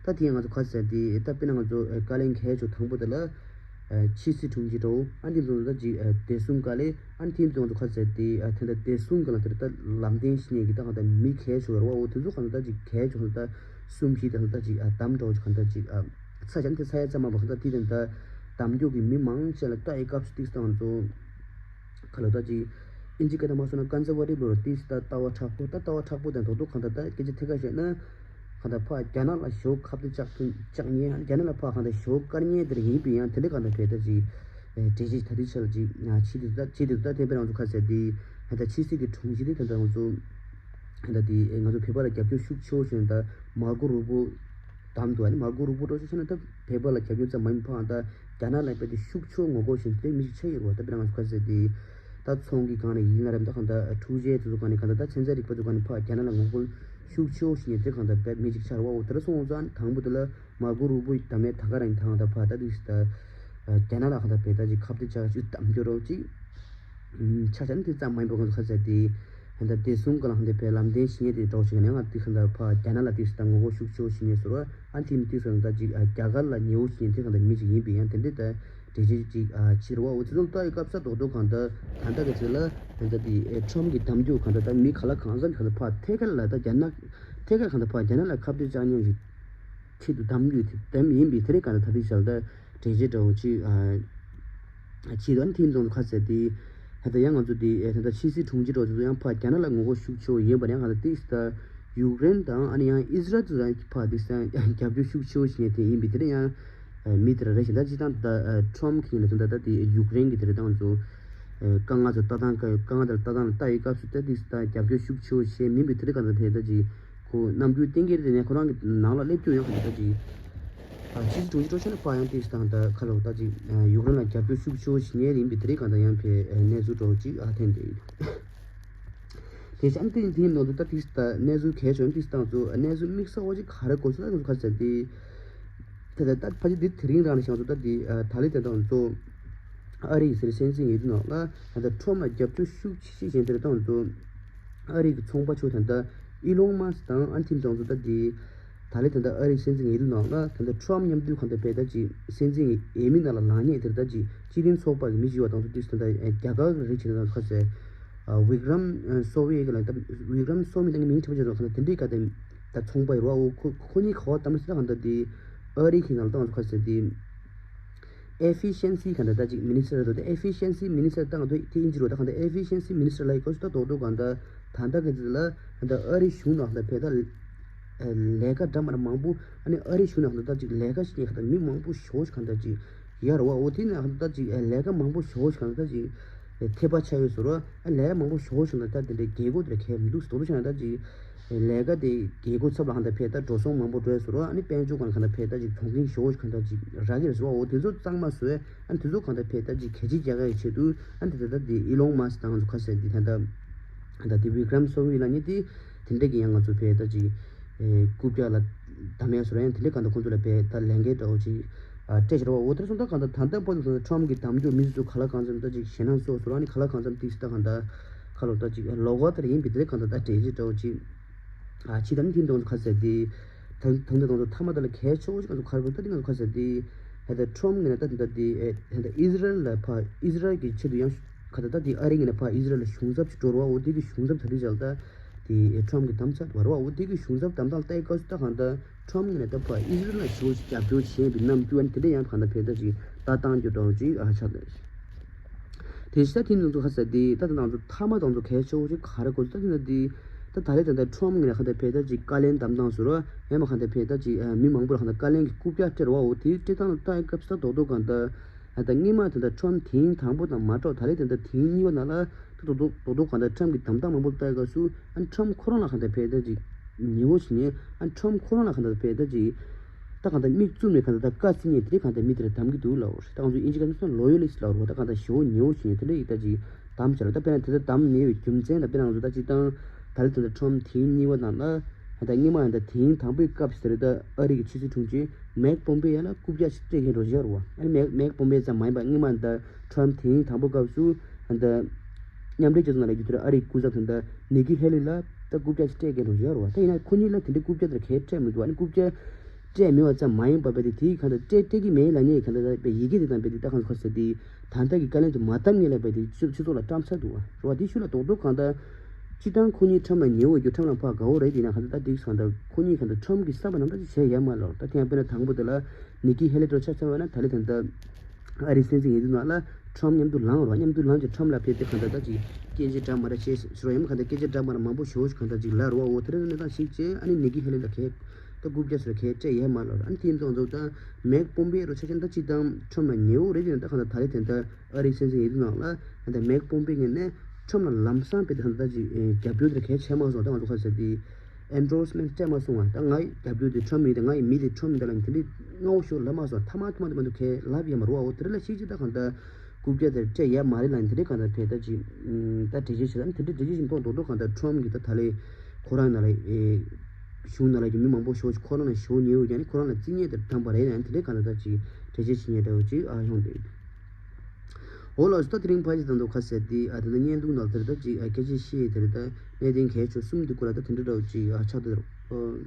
ད་དེ་ང་ཚོ་ག་ཟེར་དེ་ད་དཔེར་ན་ང་ཚོ་ཨེ་བཀའ་ལན་གལ་ཆེ་དང་པོ་དེ་ལ་ཨེ་ཕྱི་སྲིད་དྲུང་ཆེ་འདྲ་བོ་ཨ་འདི་ཚོ་ད་ཅིག་ཨེ་བདེ་སྲུང་བཀའ་ལན་ཨ་འདི་ཚོ་ང་ཚོ་ག་ཟེར་དེ་ཨ་དེ་འདྲ་བདེ་སྲུང་གི་ལ་དེར་ད་ལམ་སྟོན་ཞིག་ནས་གི་ད་གང་ལྟར་མི་གལ་ཆེ་བར་བའོ་དེ་ཚོ་གང་ལྟར་ད་ཅིག་གལ་ཆེ་གང་ལྟར་གསུམ་བཞི་ད་གང་ལྟར་ཅིག་ཨ་གདམ་འདྲ་བོ་ཅིག་གང་ལྟར་ཅིག་ཨ། ས་ཆ་འདི་ས་ཡ་ཙམ་མ་བ་ཁ་ད་དེ་དང་ད་དམ་རྒྱུག་གི་མི་མང་ཆེ་ལ་ལྟ་ཡི་སྐབས་སུ་ཏིག་སྟངས་ཚོ་ཁ་ལོ་ད་ཅི་ཨིན་ཇི་སྐད་དང་མ་སོང་ན་ཀན་ཟར་ཝ་ཊིབ་ལོ་ར་ཏིག་ད་ལྟ་བ་མཁྲེགས་པོ་ད་ལྟ་བ་མཁྲེགས་པོ་དང་རྡོག་རྡོག་གང་ད་ད་སྐད་ཆ་ཐད་ཀ་བཤད་ན་གང་ད་ཕ་རྒྱ་ནག་ལ་ཞོ་ཁབ་ཏུ་བཅག་ཐུན་བཅག་ཉེ་རྒྱ་ནག་ལ་ཕ་གང་ད་ཞོ་དཀར་ཉེ་དེར་ཡིན་པའི་ཡང་དེ་འདྲ་གང་ད་བས་ད་ཅི་འགྲེལ་བཤད་ད་ཏིག་ཆ་ལ་ཅི་ཆི་དེ་ད་ཆི་དེ་ད་དེ་པའི་རང་ཚོ་ཁ་ཟེར་དེ་ད་ཕྱི་སྲིད་ཀྱི་དྲུང་ཆེ་དེ་ད་ད་རང་ཚོ་ད་དེ་ང་ཚོ་བོད་པ་ལ་རྒྱབ་སྐྱོར་ཤུགས་ཆེ་བོ་བྱུང་ད་མར་ཀོ་རུ་པོ། དམ་དུ་ཨ་ནི་མར་ཀོ་རུ་པོ་འགྲོ་ཆ་ཆ་ན་ད་བོད་པ་ལ་རྒྱབ་སྐྱོར་ཙམ་མ་ཡིན་པའང་ད་རྒྱ་ནག་ལ་དཔེ་དེ་ཤུགས་ཆེ་ངོ་རྒོལ་བཞིན་དེ་མི་ཞིག་ཆགས་ཡོད་རེད་བ། ད་དཔེར་ན་ང་ཚོ་ག་ཟེར་དེ་ད་ཚོང་གི་སྒང་ནས་ཡིན་ན་རེད་ད་གང་ད་འཕྲུལ་ཆས་དེ་ཚོ་སྒང་ནས་གང་ད་ད་ཚན་རྩལ་རིག་པ་ཚོ་སྒང་ནས་ཕར་རྒྱ་ནག་ལ་ངོ་རྒོལ་ཤུགས་ཆེ་བཞིན་དེ་གང་ད་དཔེ་མི་ཞིག་ཆགས་རེད་བ། འོ་དེ་འདྲ་སོང་ཙང་དང་པོ་དེ་ལ་མར་ཀོ་རུ་པོ་ཡི་ད་མེད་ད་ག་རང་ཡིན་ད་གང་ད་ཕར་ད་དུས་ད་རྒྱ་ནག་ལ་གང་ད་བོད་ད་ཅིག་ཁ་གཏད་བཅག་ཅིག་གཏམ་རྒྱུ་རོགས་ཅིག་ཆ་ཆ་ནི་དེ་ཙམ་མ་ཡིན་པ་ང་ཚོ་ག་ཟེར་དེ། ཧན་ད་དེ་གསུམ་ག་ལ་ཧན་ད་ཕའི་ལམ་སྟོན་བྱེད་མཁན་དེ་འདྲ་བོ་ཞིག་ནས་ང་དེ་ཧན་ད་ཕ་རྒྱ་ནག་ལ་དེ་སུ་ད་ངོ་རྒོལ་ཤུགས་ཆེ་བོ་བྱེད་མཁན་ཟེར་བ། ཨ་ནི་དེ་མི་དེ་སུ་ད་ཅིག་ཨ་རྒྱ་གར་ལ་ཉེ་བོ་བྱེད་མཁན་དེ་ཧན་ད་མི་ཅིག་ཡིན་པས། ཡང་དེ་འདྲའི་ད་འགྲེལ་བཤད་ཅིག་ཨ་ཕྱིར་བ། འོ་དེ་ཚོ་ལྟ་ཡི་སྐབས་ས་རྡོག་རྡོག་གང་ད་ད་ལྟ་གི་ཚེ་ལ་ཧན་ད་དེ་ཨེ་ཁྲོམ་གྱི་གཏམ་རྒྱུད་གང་ད་ད་མི་ག་ལ་གང་འཚམ་གང་ད་ཕ་ཐད་ཀར་ལ་ད་རྒྱ་ནག་ཐད་ཀར་གང་ད་ཕ་རྒྱ་ནག་ལ་ཁ་གཏད་བཅག་མཁན་ཞིག་ཆེད་དུ་གཏམ་རྒྱུད་དེ་གཏམ་ཡིན་པས། དེ་རེད་གང་ད་ད་དེ་བྱ་ལ་ད་འགྲེལ་བཤད་འདྲ་བོ་ཅིག་ཨ་ཕྱིར་དུ་ཨ་ནི་དེ་ཚོ་ཁ་གསལ་དེ། ཧན་ད་ཡང་ང་ཚོ་དེ་ཨེ་ད་ད་ཕྱི་སྲིད་དྲུང་ཆེ་འདྲ་བོ་ཚོ་ཡང་ཕ་རྒྱ་ནག་ལ་ངོ་རྒོལ་ཤུགས་ཆེ་བོ་ཡིན་པ་ཡང་གང་ད་དེ་ད་ཡུཀ་རེན་དང་ཨ་ནི་ཡང་ཨི་ཟི་རལ་ཚོ་ཡང་ཕ་དེ་ས་རྒྱབ་སྐྱོར་ཤུགས་ཆེ་བོ་བྱེད་མཁན་དེ་ཡིན་པས། དེ་རེད་ཡང་། མི་དེ་ར་རེ་ཞིག་ད་ཅི་ཐང་ད་ཁྲོམ་གྱི་ཡིན་ན་ད་ད་དེ་ཡུཀ་རེན་གྱི་དེ་རེ་ཏང་ཚོ་དཀའ་ངལ་ཚོ་ལྟ་སྟངས་དཀའ་དཀའ་ངལ་དེ་ལ་ལྟ་སྟངས་ལ་ལྟ་ཡི་སྐབས་སུ་ད་དེ་ད་རྒྱབ་སྐྱོར་ཤུགས་ཆེ་བོ་བྱས་མིན་པའི་དེ་རེ་ག་ད་ཕེ་ད་ཅི་ཁོ་ནམ་རྒྱུན་གཏན་འཁེལ་དེ་ནས་ཁོ་རང་གི་ནང་ལ་སླེབས་རྒྱུ་ཡང་ག་ད་ཅི་ཕྱི་སྲིད་དྲུང་ཆེ་ཀྲོ་ཤ་ན་ཕ་ཡང་དེ་ད་ད་ཁ་ལོ་ད་ཅི་ཡུཀ་རེན་ལ་རྒྱབ་སྐྱོར་ཤུགས་ཆེ་བོ་བྱེད་ཉེན་ཡིན་པའི་དེ་རེ་ག་ད་ཡང་ཕེ་གནས་ཚུལ་འདྲ་བོ་ཅིག་ཨ་ཐེན་དེ། དེ་བཞིན་དེ་དེའི་ནང་དུ་ད་ཏིག་ད་གནས་ཚུལ་གལ་ཆེན་ཏིག་སྟངས་ཚོ་གནས་ཚུལ་དམིགས་བསལ་བ་ཅིག་ག་རེ་གོ་ཚུལ་ལ་ང་ཚོ་ཁ་གསལ་ཏེ། དེ་ལྟར་ད་ཕ་ཅི་འདི་དེ་རིང་རང་ལ་ཤང་ཚོ་ད་འདི་ད་ལི་དེ་དང་ཚོ་ཨ་རི་ཟེར་སེམས་ཅན་ཡིན་དུ་ནང་ལ་ད་ཁྲོམ་ལ་རྒྱབ་སྐྱོར་ཤུགས་ཆེ་ཤེས་བཞིན་དེ་དང་ཚོ་ཨ་རི་གི་ཚོང་པ་ཆོ་དེ་ད་ཨི་ལོང་མཱ་སི་དང་ཨན་ཐིམ་ཚང་ཚོ་ད་འདི། ད་ལེ་ད་ལྟ་ཨ་རིའི་སྲིད་འཛིན་ཡིན་དུས་ནང་ལ་ད་ལྟ་ཁྲོམ་མཉམ་དུ་གང་ལྟར་བས་ད་ཅིག་སྲིད་འཛིན་ཡས་མི་ནང་ལ་ལངས་ཉེས་དེར་ད་ཅིག་སྤྱི་མཐུན་ཚོགས་པ་གི་མི་བཞི་བ་དང་ཚོ་དུས་ད་ལྟ་རྒྱ་གར་གི་རིགས་བྱེད་ན་ཁ་ཟེར། བིག་རམ་སོ་ཝི་གི་ལ་ད་བིག་རམ་སོ་མི་ད་ངའི་མིང་ཆེན་པོ་བྱེད་རོགས་ཁ་ན་དེ་འདྲའི་ག་དེ་ད་ཚོང་པ་ཡོད་རོགས། ཁོ་ཁོ་གཉིས་ག་བ་ད་མི་སྲིད་ད་གང་ལྟར་དེ་ཨ་རི་གི་ནང་ལ་ད་ང་ཚོ་ཁ་ཟེར་དེ། Efficiency གང་འདྲ་ད་ཅིག་minister་རེད་དོ། ད་efficiency minister་ད་ང་ཚོ་དེ་ཨིན་ཇི་རོ་ད་གང་འདྲ་efficiency minister་ལ་ཡི་གོ་ཤུ་ད་དོག་དོག་གང་འདྲ་ད་ལྟ་གི་ཚེ་ལ་ད་ཨ་རི་གཞུང་ནང་ལ་ཕེ་ད་ལས་ཀ་འདྲ་མ་འདྲ་མང་པོ་ཨ་ནི་ཨ་རི་གཞུང་ནང་ལ་ད་ཅིག་ལས་ཀ་ཞིག་གང་འདྲ་མི་མང་པོ་ཞོ་ཞིག་གང་འདྲ་ཅིག་ཡར་བ་འོ་དེ་ནང་ད་ཅིག་ལས་ཀ་མང་པོ་ཞོ་ཞིག་གང་འདྲ་ད་ཅིག་ཐེབས་པ་ཆགས་ཡོད་ཟེར་རོ། ཨ་ལས་ཀ་མང་པོ་ཞོ་ཞིག་གང་འདྲ་ད་དེ་འདྲའི་རྒྱལ་སྒོ་དེ་འདྲ་ཁེལ་མི་འདུག་ཟེར་དོག་དོག་ཞིག་གང་འདྲ་ད་ཅིག་ལས་ཀ་དེ་རྒྱལ་སྒོ་ཚབ་ལ་གང་འདྲ་ཕེ་ད་འགྲོ་སོང་མང་པོ་འགྲོ་ཡོད་ཟེར་རོ། ཨ་ནི་དཔལ་འབྱོར་གང་གང་འདྲ་ཕེ་ད་ཅིག་གྲོང་ཁྱེར་ཞོ་ཞིག་གང་འདྲ་ཅིག་རག་གི་རེད་ཟེར་བ། འོ་དེ་ཚོ་གཙང་མ་བཟོས། ཨ་ནི་དེ་ཚོ་གང་འདྲ་ཕེ་ད་ཅིག་གལ་ཆེ་རྒྱ་གར་གྱི་ཆེད་དུ་ཨ་ནི་དེ་ད་ལྟ་དེ་ཨི་ལོང་མཱ་སི་དང་ང་ཚོ་ཁ་ཤས་དེ་ད་ལྟ་ད་དེ་བི་ཀྲམ་སོ་ཝི་ལ་ནི་དེ་དེ་འདྲས་ཀྱི་ཡང་ང་ཚོ་ཕེ་ད་ཅིག་རྐུབ་བཀྱག་ལ་བསྡམ་ཡ་སོ་ར་ཡང་དེ་འདྲས་གང་འདྲ་ཁོང་ཚོ་ལ་ཕེ་ད་ལས་འགན་འདྲ་བོ་ཅིག་སྤྲད་བཞག་ར་བ། འོ་དེར་སོང་ད་གང་ད་ད་ལྟ་བར་དུ་ཁྲོམ་གྱི་གཏམ་རྒྱུད་མི་ཚོ་ག་ལ་གང་འཚམ་ད་ཅིག་ཞེད་སྣང་སོགས་སོ་ར་ནི་ག་ལ་གང་འཚམ་ཏིག་ད་གང་ད་ཁ་ལོ་ད་ཅིག་ལོ་གོ་དེར་ཡིན་པའི་དེ་འདྲས་གང་ད་ད་འགྲེལ་བཤད་འདྲ་བོ་ཅིག་ཨ་ཕྱི་ད་ནི་དེ་འདྲ་ཁ་ཟེར་དེ། ད་ད་འདི་ང་ཚོ་མཐའ་མ་ད་ལ་གལ་ཆེ་བོ་ཞིག་ང་ཚོ་ག་རེ་དགོས་ད་འདི་ང་ཚོ་ཁ་ཟེར་དེ། ཧེ་ད་ཁྲོམ་ངེ་ན་ད་ད་དེ་ཧེ་ད་ཨི་ཟི་རལ་ལ་ཕ་ཨི་ཟི་རལ་གྱི་ཆེད་དུ་ཡང་ག་ད་ད་དེ་ཨ་རི་ངེ་ན་ཕ་ཨི་ཟི་རལ་ལ་གཞུང་ཚབ་ཅིག་འགྲོ་ར་བ། འོ་དེ་གི་གཞུང་ཚབ་ད་དེ་བྱ་ད་དེ་ཁྲོམ་གི་དམ་ཚ་བ་ར་བ། འོ་དེ་གི་གཞུང་ཚབ་དམ་ཚ་ལྟ་ཡི་སྐབས་སུ་ད་གང་ད་ཁྲོམ་ངེ་ན་ད་ཕ་ཨི་ཟི་རལ་ལ་ཞེ་པོ་ཅིག་རྒྱབ་སྐྱོར་བྱས་པའི་རྣམ་འགྱུར་ཨ་ནི་དེ་འདྲ་ཡང་གང་ད་ཕེ་ད་ཅིག་ལྟ་སྟངས་ཀྱི་འགྲོ་ཅིག་ཨ་ཆགས་ད། དེ་ཤ་ཐིན་ནང་ཚོ་ཁ་ཟེར་དེ་ད་ད་ནང་ཚོ་མཐའ་མ་དང་ཚོ་གལ་ཆེ་བོ་ཞིག་ག་རེ་གོ་ཚོད་ད་ཐིན་ན་དེ་ད་ད་རེ་ད་ད་ཁྲོམ་ངེ་ན་གང་ད་ཕེ་ད་ཅིག་བཀའ་ལན་དམ་དང་ཟེར་རོ། ཡང་མ་གང་ད་ཕེ་ད་ཅིག་མི་མང་པོ་ལ་གང་ད་བཀའ་ལན་གྱི་རྐུབ་བཀྱག་སྤྲད་རོ། འོ་དེ་སྤྲད་སྟངས་ལ་ལྟ་ཡི་སྐབས་སུ་ད་རྡོག་རྡོག་གང་ད་ད་སྔོན་མ་ད་ད་ཁྲོམ་ཐེངས་དང་པོ་དང་མ་གཏོགས་ད་རེ་ད་ད་ཐེངས་གཉིས་པ་ནང་ལ་ད་རྡོག་རྡོག་རྡོག་རྡོག་གང་ད་ཁྲོམ་གྱི་དམ་དང་མང་པོ་ལ་ལྟ་ཡི་སྐབས་སུ་ཨ་ཁྲོམ་ཁོ་རང་ལ་གང་ད་ཕེ་ད་ཅིག་ཉེ་བོ་ཞིག་ནས་ཨ་ཁྲོམ་ཁོ་རང་ལ་གང་ད་ཕེ་ད་ཅིག་ད་གང་ལྟར་མིག་བཙུམ་ནས་གང་ལྟར་ད་བཀའ་སྩལ་མཁན་དེ་རིགས་གང་ལྟར་མི་དེ་ལ་གདམ་གྱི་འདུག་ལབ་རེད། ད་ང་ཚོ་དབྱིན་ཇི་སྐད་ནས་ལོ་ཡལ་ལི་སི་ཊི་ལབ་རེད་བ། ད་གང་ལྟར་ཞེ་པོ་ཉེ་བོ་ཞིག་ཡིན་དེ་འདྲ་ཡིན་ད་ཅིག་གདམ་བྱ་རེད། ད་དཔེར་ན་དེ་ལྟར་གདམ་ཉེ་བའི་རྒྱུ་མཚན་ད་དཔེར་ན་ང་ཚོ་ད་སྤྱིར་བཏང་ད་ལྟ་དེ་འདྲ་ཁྲོམ་ཐེངས་གཉིས་པ་ནང་ལ་ད་སྔོན་མ་ཡང་ད་ཐེངས་དང་པོའི་སྐབས་སུ་རེད། ད་ཨ་རི་གི་ཕྱི་སྲིད་དྲུང་ཆེ་མེག་པོམ་པེ་ཡ་ལ་རྐུབ་བཀྱག་ཅིག་སྤྲད་མཁན་འགྲོ་བཞག་རེད་བ། ཨ་ནི་མེག་མེག་པོམ་པེ་ཙམ་མ་ཡིན་པ་སྔོན་མ་ད་ཁྲོམ་ཐེངས་དང་པོ་སྐབས་སུ་ད་མཉམ་འབྲེལ་རྒྱལ་ཚོགས་ནང་ལ་ཡོད་དུས་ཨ་རིའི་སྐུ་ཚབ་ད་ད་ནི་ཀི་ཧེ་ལི་ལ་ད་རྐུབ་བཀྱག་ཅིག་སྤྲད་མཁན་འགྲོ་བཞག་རེད་བ། ད་ཡིན་ན་ཁོ་གཉིས་ལ་དེ་འདྲའི་རྐུབ་བཀྱག་དེ་གས་སྤྲད་མི་འདུག་ཨ་ནི་རྐུབ་བཀྱག་སྤྲད་མེད་པ་ཙམ་མ་ཡིན་པར་བས་དེ་དེའི་གང་ལྟར་སྤྲད་སྤྲད་ཀྱི་མེད་ལབ་མཁན་གང་ལྟར་བས་ཡི་གེ་དེ་དང་བས་དེ་ད་གང་ཁ་ཟེར་དེ་ད་ལྟ་གི་བཀའ་ལན་དུ་མ་བཏབ་མཁན་ལ་བས་དེ་སྤྱི་སྤྱི་ཚོགས་ལ་བཀྲམ་ཚར་འདུག་བ་རེད་བ། དེ་ཤུལ་ལ་རྡོག་རྡོག་གང་ལྟར་སྤྱིར་བཏང་ཁོ་གཉིས་ཁྲོམ་ལ་ཉེ་བོ་རྒྱུ་ཁྲོམ་ལ་ཕར་དགའ་བོ་རེད། དེ་ན་གང་ལྟར་ད་དེ་གང་ལྟར་ཁོ་གཉིས་གང་ལྟར་ཁྲོམ་གྱི་བསམ་པ་ནང་ལྟར་ཅིག་བྱས་ཡོད་མ་རེད། ད་ཐེངས་དཔེར་ན་དང་པོ་དེ་ལ་ནི་ཀི་ཧེ་ལི་འདྲ་ཆ་ཚང་བས་ན་ད་ལི་དེ་འདྲ་ཨ་རིའི་སྲིད་འཛིན་ཡིན་དུས་ནང་ལ་ཁྲོམ་མཉམ་དུ་ལངས་རོགས། མཉམ་དུ་ལངས་ཀྱི་ཁྲོམ་ལ་ཕེབས་ཏེ་གང་ལྟར་ད་ཅིག་སྐད་ཆ་འདྲ་མ་འདྲ་བཤད་ཟེར་རོ། ཡང་མིན་གང་ལྟར་སྐད་ཆ་འདྲ་མ་འདྲ་མང་པོ་ཞེ་པོ་ཞིག་གང་ལྟར་ཅིག་ལབ་རོགས། འོ་དེ་རིང་གནས་སྟངས་ཤིག་བྱས་ཨ་ནི་ནི་ཀི་ཧེ་ལི་ལ་གས་ད་རྐུབ་བཀྱག་ཟེར་གས་སྤྲད་ཡས་མ་ལབ་རོགས། ཨ་ནི་དེ་ཡིན་དུས་ད་མེག་པོམ་པེ་རོ་ཆ་ཅན་ད་ཅིག་དང་ཁྲོམ་ལ་ཉེ་བོ་རེད། དེ་ད་གང་ལྟར་ད་རེས་དེ་ད་ཨ་རིའི་སྲིད་འཛིན་ཡིན་དུས་ནང་ལ་ད་མེག་པོམ་པེ་ངོས་ནས་ཁྲོམ་ལ་ལམ་སང་ཕེབས་ཏེ་ད་ཅིག་རྒྱབ་སྐྱོར་དེ་གས་བྱས་མ་སོང་། ད་ང་ཚོ་ཁ་ཟེར་དེ་ཨེན་ཌོར་སི་མེན་ཊི་སྤྲད་མ་སོང་བ། ད་ང་ཡི་རྒྱབ་སྐྱོར་དེ་ཁྲོམ་ཡིན། ད་ང་ཡི་མི་དེ་ཁྲོམ་ཡིན། ད་ལ་དེ་འདྲའི་སྔ་བོ་ཞིག་ལབ་མ་སོང་། ཐ་མ་ཐ་མ་དེ་མ་གཏོགས་གས་ལབ་ཡས་མ་རེད་བ། འོ་དེ་རིང་ལ་ཤིག་ཅིག་ད་གང་ལྟར་རྐུབ་བཀྱག་དེ་སྤྲད་ཡས་མ་རེད་ལབ་ནས་དེ་འདྲའི་གང་ལྟར་ཕེབས་ད་ཅིག་ད་འགྲེལ་བཤད་བྱེད། ད་དེ་འདྲའི་འགྲེལ་བཤད་བྱེད་མཐོང་རྡོག་རྡོག་གང་ལྟར་ཁྲོམ་གྱི་ད་ད་ལས་ཁོ་རང་ནང་ལ་ཨེ་གཞུང་ནང་ལ་གི་མི་མང་པོ་ཞེ་པོ་ཅིག་ཁོ་རང་ལ་ཞེ་པོ་ཉེ་བོ་ཀྱང་ནི་ཁོ་རང་ལ་རྩིས་ཉེས་དེ་བཏང་པ་རེད་ལབ་ནས་དེ་འདྲའི་གང་ལྟར་ད་ཅིག་འགྲེལ་བཤད་བྱེད་མཁན་འདྲ་བོ་ཅིག་ཨ་ཡོང་འདུག་འོ་ལགས་སོ། ད་དེ་རིང་ཕལ་ཆེར་ད་དུང་ཁ་གསལ་ཏེ་ཨ་དེ་འདྲ་བརྙན་ཐུང་ནང་དེར་ད་ཅིག་ཨ་སྐད་ཆ་བཤད་དེར་ད་གནད་དོན་གལ་ཆེ་གསུམ་དེ་སྐོར་ལ་ད་དེ་འདྲ་འདྲ་བོ་ཅིག་ཨ་ཆགས་འདུག་ཨོ།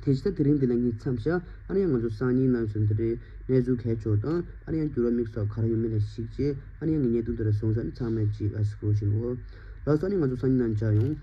དེ་ཅི་ད་དེ་རིང་འདི་ན་ངས་མཚམས་བཞག་ཨ་ནི་ཡང་ང་ཚོ་སང་ཉིན་ནང་ཚུན་དེ་འདྲའི་གནས་ཚུལ་གལ་ཆེ་བ་དང་ཨ་ནི་ཡང་འགྱུར་བ་དམིགས་བསལ་ག་རེ་ཡོང་མིན་ལ་གཞིགས་བྱས་ཨ་ནི་ཡང་ངས་བརྙན་ཐུང་དེ་ར་བཟོས་ཚར་ནས་ཚང་མས་ཅིག་ཨ་གཟིགས་རོགས་བྱེད་ཨོ། ལགས་སོ། ཨ་ནི་ང་ཚོ་སང་ཉིན་ནང་མཇལ་ཡོང་།